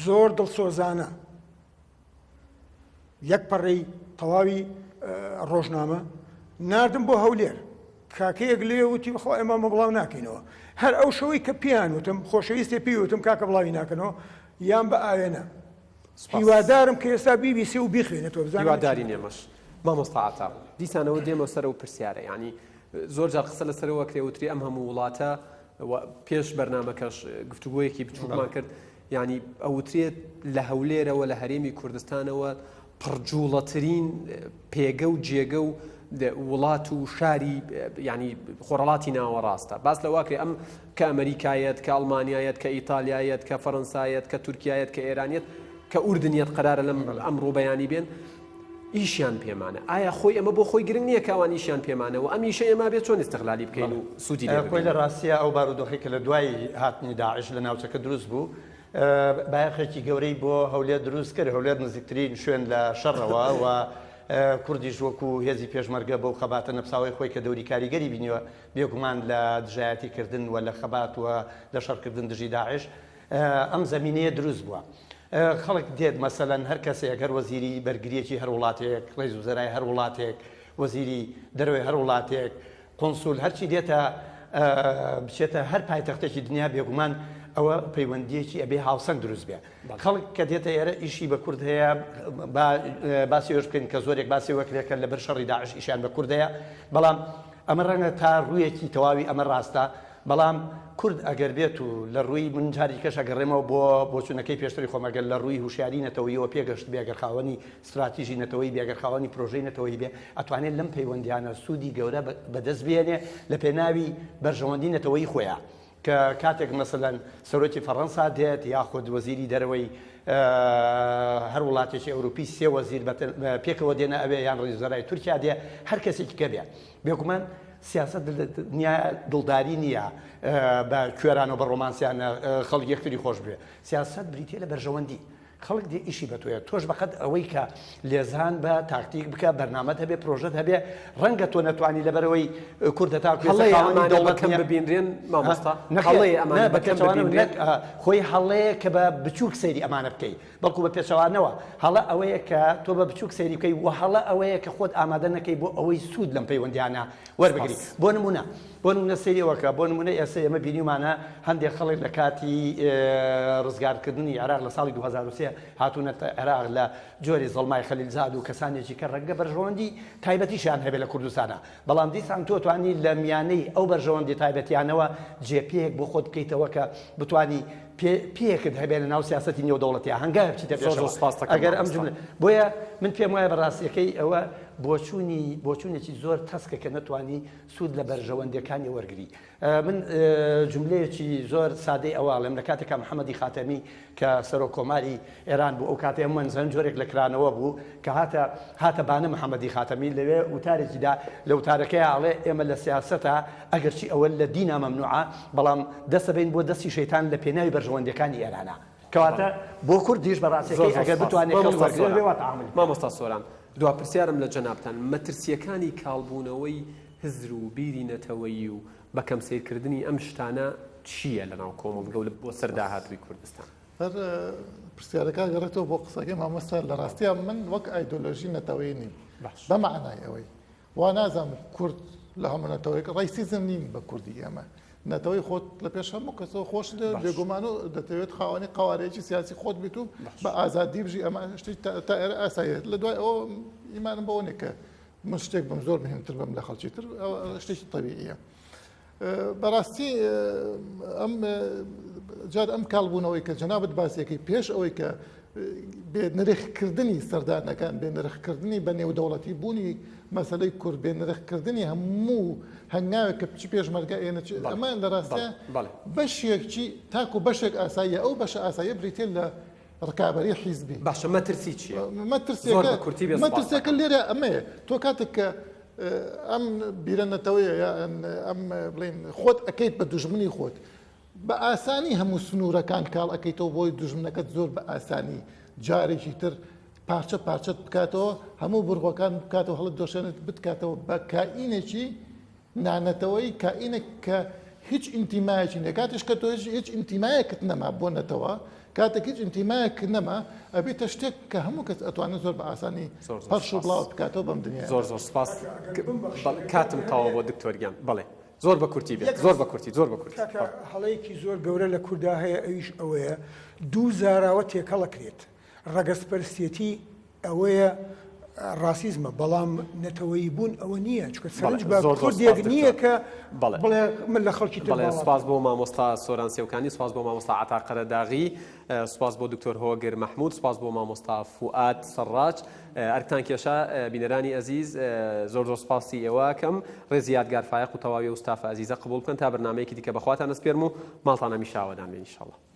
زۆر دڵسۆزانە یەک پەڕەی تەواوی ڕۆژنامە ناردم بۆ هەولێر کاکەیەک لێ وتی بخوا ئێمە مە بڵاو ناکەینەوە هەر ئەو شەوەی کە پێیان وتم خۆشەویستێ پێی وتم کاکە بڵاوی ناکەنەوە یان بە ئاوێنە هیوادارم کە ئێستا بیبیسێ و بیخوێنێتەوە بزانم هیواداری نێمەش مامۆستا عەتا دیسانەوە دێمە سەر ئەو پرسیارە یعنی زۆر جار قسە لەسەرەوە کرێ وتری ئەم هەموو وڵاتە پێش بەرنمەکەش گفتوگۆیەکی بچووکمان کرد یانی ئەوترێت لە هەولێرەوە لە هەرێمی کوردستانەوە پڕجوڵەترین پێگە و جێگە و وڵات و شاری ینی خۆڕەڵاتی ناوەڕاستە باس لەواکرێ ئەم کە ئەمریکایەت کە ئەڵمانیایەت کە ئیتالیایەت کە فەرەنسایەت کە تورکایەت کە ئێرانیەت کە ئوردنیەت قەرارە لەم ئەمڕۆ بەیانی بێن ئیشیان پێمانە ئایا خۆی ئەمە بۆ خۆی گرنگ نییە کە ئەوان ئیشیان پێمانە و ئەم ئیشە ئێمە بێت چۆن ئیستغلالی بکەین و سوودی لێ خۆی لە ببینین؟ ڕاستیا ئەو بارودۆخەی کە لە دوای هاتنی داعش لە ناوچەکە دروست بوو بایەخێکی گەورەی بۆ هەولێر دروست کرد، هەولێر نزیکترین شوێن لە شەڕەوە و کوردیش وەکو هێزی پێشمەرگە بەو خەباتە نەپساوەی خۆی کە دەوری کاریگەری بینیوە بێگومان لە دژایەتی کردن و لە خەبات و لە شەڕکردن دژی داعش ئەم زەمینەیە دروست بووە. خەڵک دێت مەسەلەن هەر کەسێک هەر وەزیری بەرگریەکی هەر وڵاتێک ڕئیس وزەرای هەر وڵاتێک وەزیری دەرەوەی هەر وڵاتێک قونسول هەرچی دێتە بچێتە هەر پایتەختێکی دنیا بێگومان ئەوە پەیوەندیەکی ئەبێ هاوسەنگ دروست بێ خەڵک کە دێتە ئێرە ئیشی بە کورد هەیە باسی ئەوش بکەین کە زۆرێک باسی وەکرێکە لەبەر شەڕی داعش ئیشیان بە کورد هەیە بەڵام ئەمە ڕەنگە تا ڕوویەکی تەواوی ئەمە ڕاستە بەڵام کورد ئەگەر بێت و لە ڕووی من جاری کەش ئەگەڕێمەوە بۆ بۆچوونەکەی پێشتری خۆم ئەگەر لە ڕووی هوشیاری نەتەوەیەوە پێگەشت بێ ئەگەر خاوەنی ستراتیژی نەتەوەیی بێ ئەگەر خاوەنی پرۆژەی نەتەوەیی بێ ئەتوانێت لەم پەیوەندیانە سوودی گەورە بەدەست بێنێ لە پێناوی بەرژەوەندی نەتەوەیی خۆیا کە کاتێک مەسەلەن سەرۆکی فەڕەنسا دێت یاخود وەزیری دەرەوەی هەر وڵاتێکی ئەوروپی سێ وەزیر پێکەوە دێنە ئەوێ یان ڕئیس وزەرای تورکیا دێ هەر کەسێکی کە بێ بێگومان سیاسەت دڵداری نییە بە کوێران و بە ڕۆمانسیانە خەڵک یەکتری خۆش بوێ سیاسەت بریتە لە بەرژەوەندی خەڵک دێ ئیشی بە تۆیە تۆش بەقەد ئەوەی کە لێزان بە تاکتیک بکە بەرنامەت هەبێ پرۆژەت هەبێ ڕەنگە تۆ نەتوانی لەبەرەوەی کوردە تا دەوڵەت ببینرێن مامۆستا هەڵەیە ئەمانە بە کەم ببینرێن خۆی هەڵەیە کە بە بچووک سەیری ئەمانە بکەی بەڵکو بە پێچەوانەوە هەڵە ئەوەیە کە تۆ بە بچووک سەیری بکەی و هەڵە ئەوەیە کە خۆت ئامادە نەکەی بۆ ئەوەی سوود لەم پەیوەندیانە وەربگری بۆ نمونە بۆ نمونە سەیری ئەوە کە بۆ نمونە ئێستا ئێمە بینیومانە هەندێک خەڵک لە کاتی ڕزگارکردنی عێراق لە ساڵی 2003 هاتوونەتە عێراق لە جۆری زەڵمای خەلیلزاد و کەسانێکی کە ڕەنگە بەرژەوەندی تایبەتیشیان هەبێت لە کوردستانە بەڵام دیسان تۆ توانی لە میانەی ئەو بەرژەوەندی تایبەتیانەوە جێپێیەک بۆ خۆت بکەیتەوە کە بتانی پێیەکت هەبێت لە ناو سیاسەتی نێودەوڵەتیا هەنگاوێک بچیتە پێشەوە ئەگەر ئەم جملە بۆیە من پێم وایە بە ڕاستیەکەی ئەوە بۆچوونی بۆچوونێکی زۆر تەسکە کە نەتوانی سوود لە بەرژەوەندیەکانی وەرگری من جملەیەکی زۆر سادەی ئەوە ئەڵێم لە کاتێکا محەممەدی خاتەمی کە سەرۆک کۆماری ئێران بوو ئەو کاتێ ئەم مەنزەن جۆرێک لە کرانەوە بوو کە هاتە هاتە بانە محەممەدی خاتەمی لەوێ وتارێکی دا لە وتارەکەی ئاڵێ ئێمە لە سیاسەتە ئەگەرچی ئەوە لە دینا مەمنوعە بەڵام دەسەبین بۆ دەستی شەیتان لە پێناوی بەرژەوەندیەکانی ئێرانە کەواتە بۆ کوردیش بە ڕاستیەکەی ئەگەر بتوانێت کەڵک وەرگرێت بێ وا تەعامول بکات. مامۆستا سۆران دوا پرسیارم لە جەنابتان مەترسیەکانی کاڵبوونەوەی هزر و بیری نەتەوەیی و بە کەم سەیرکردنی ئەم شتانە چییە لەناو کۆمەڵگە و بۆ سەر داهاتووی کوردستان؟ هەر پرسیارەکە گەڕێتەوە بۆ قسەکەی مامۆستا لە ڕاستیا من وەک ئایدۆلۆژی نەتەوەیی نیم بە مەعنای ئەوەی وا نازانم کورد لە هەموو نەتەوەیەک racism نین بە کوردی ئێمە نەتەوەی خۆت لە پێش هەموو کەسەوە خۆش بێگومان و دەتەوێت خاوەنی قوارەیەکی سیاسی خۆت بیت و بە ئازادی بژی ئەمە شتی تا ئێرە ئاساییە لە دوای ئەوە ئیمانم بەوە نییە کە من شتێک بم زۆر مهمتر بم لە خەڵکی تر شتێکی تەبیعیە بەڕاستی ئەم جار ئەم کاڵبوونەوەی کە جەنابت باسیەکەی پێش ئەوەی کە. بێ نرخکردنی سەردانەکان، بێ نرخکردنی بە نێودەوڵەتی بوونی مەسەلەی کورد، بێ نرخکردنی هەموو هەنگاوێک کە چ پێشمەرگە ئێنە چ ئەمە لە ڕاستە بەشێکی تاکو بەشێک ئاساییە ئەو بەشە ئاساییە بریتە لە ڕکابەری حیزبی. باشە مەترسی چییە؟ مەترسیەکە مەترسیەکە لێرە ئەمەیە تۆ کاتێک کە ئەم بیرە نەتەوەیە یا ئەم بڵێن خۆت ئەکەیت بە دوژمنی خۆت بە ئاسانی هەموو سنوورەکان کاڵ ئەکەیتەوە بۆی دوژمنەکەت زۆر بە ئاسانی جارێکی تر پارچە پارچەت بکاتەوە هەموو بڕغۆکان بکاتەوە هەڵت دۆشێنێت بتکاتەوە بە کائینێکی نانەتەوەی کائینێک کە هیچ ئینتیمایەکی نیە کاتیش کە تۆ هیچ ئینتیمایەکت نەما بۆ نەتەوە کاتێک هیچ ئینتیمایەک نەما ئەبێتە شتێک کە هەموو کەس ئەتوانێت زۆر بە ئاسانی پەرش و بڵاو بکاتەوە بەم دنیا زۆر زۆر سپاس کاتم تەواو بۆ دکتۆر گیان بەڵێ زۆر بە کورتی بێت زۆر بە کورتی زۆر بە کورتی. کاکە هەڵەیەکی زۆر گەورە لە کوردا هەیە ئەویش ئەوەیە دوو زاراوە تێکەڵەکرێت ڕەگەزپەرستێتی ئەوەیە ڕاسیزمە بەڵام نەتەوەیی بوون ئەوە نییە چونکە سەرنج بە کوردێک نییە کە بڵێ من لە خەڵکی تر بەڵێ سوپاس بۆ مامۆستا سۆران سێوکانی سوپاس بۆ مامۆستا عەتا قەرەداغی سوپاس بۆ دکتۆر هۆگر مەحمود سوپاس بۆ مامۆستا فوئاد سەڕاج ئەرکتان کێشا بینەرانی ئەزیز زۆر زۆر سوپاسی ئێوە ئەکەم ڕێزی یادگار فایەق و تەواوی ئەو ستافە ئەزیزە قبوڵ بکەن تا بەرنامەیەکی دیکە بەخواتان ئەسپێرم و ماڵتان هەمیشە ئاوەدان بێ ان شاءاللە.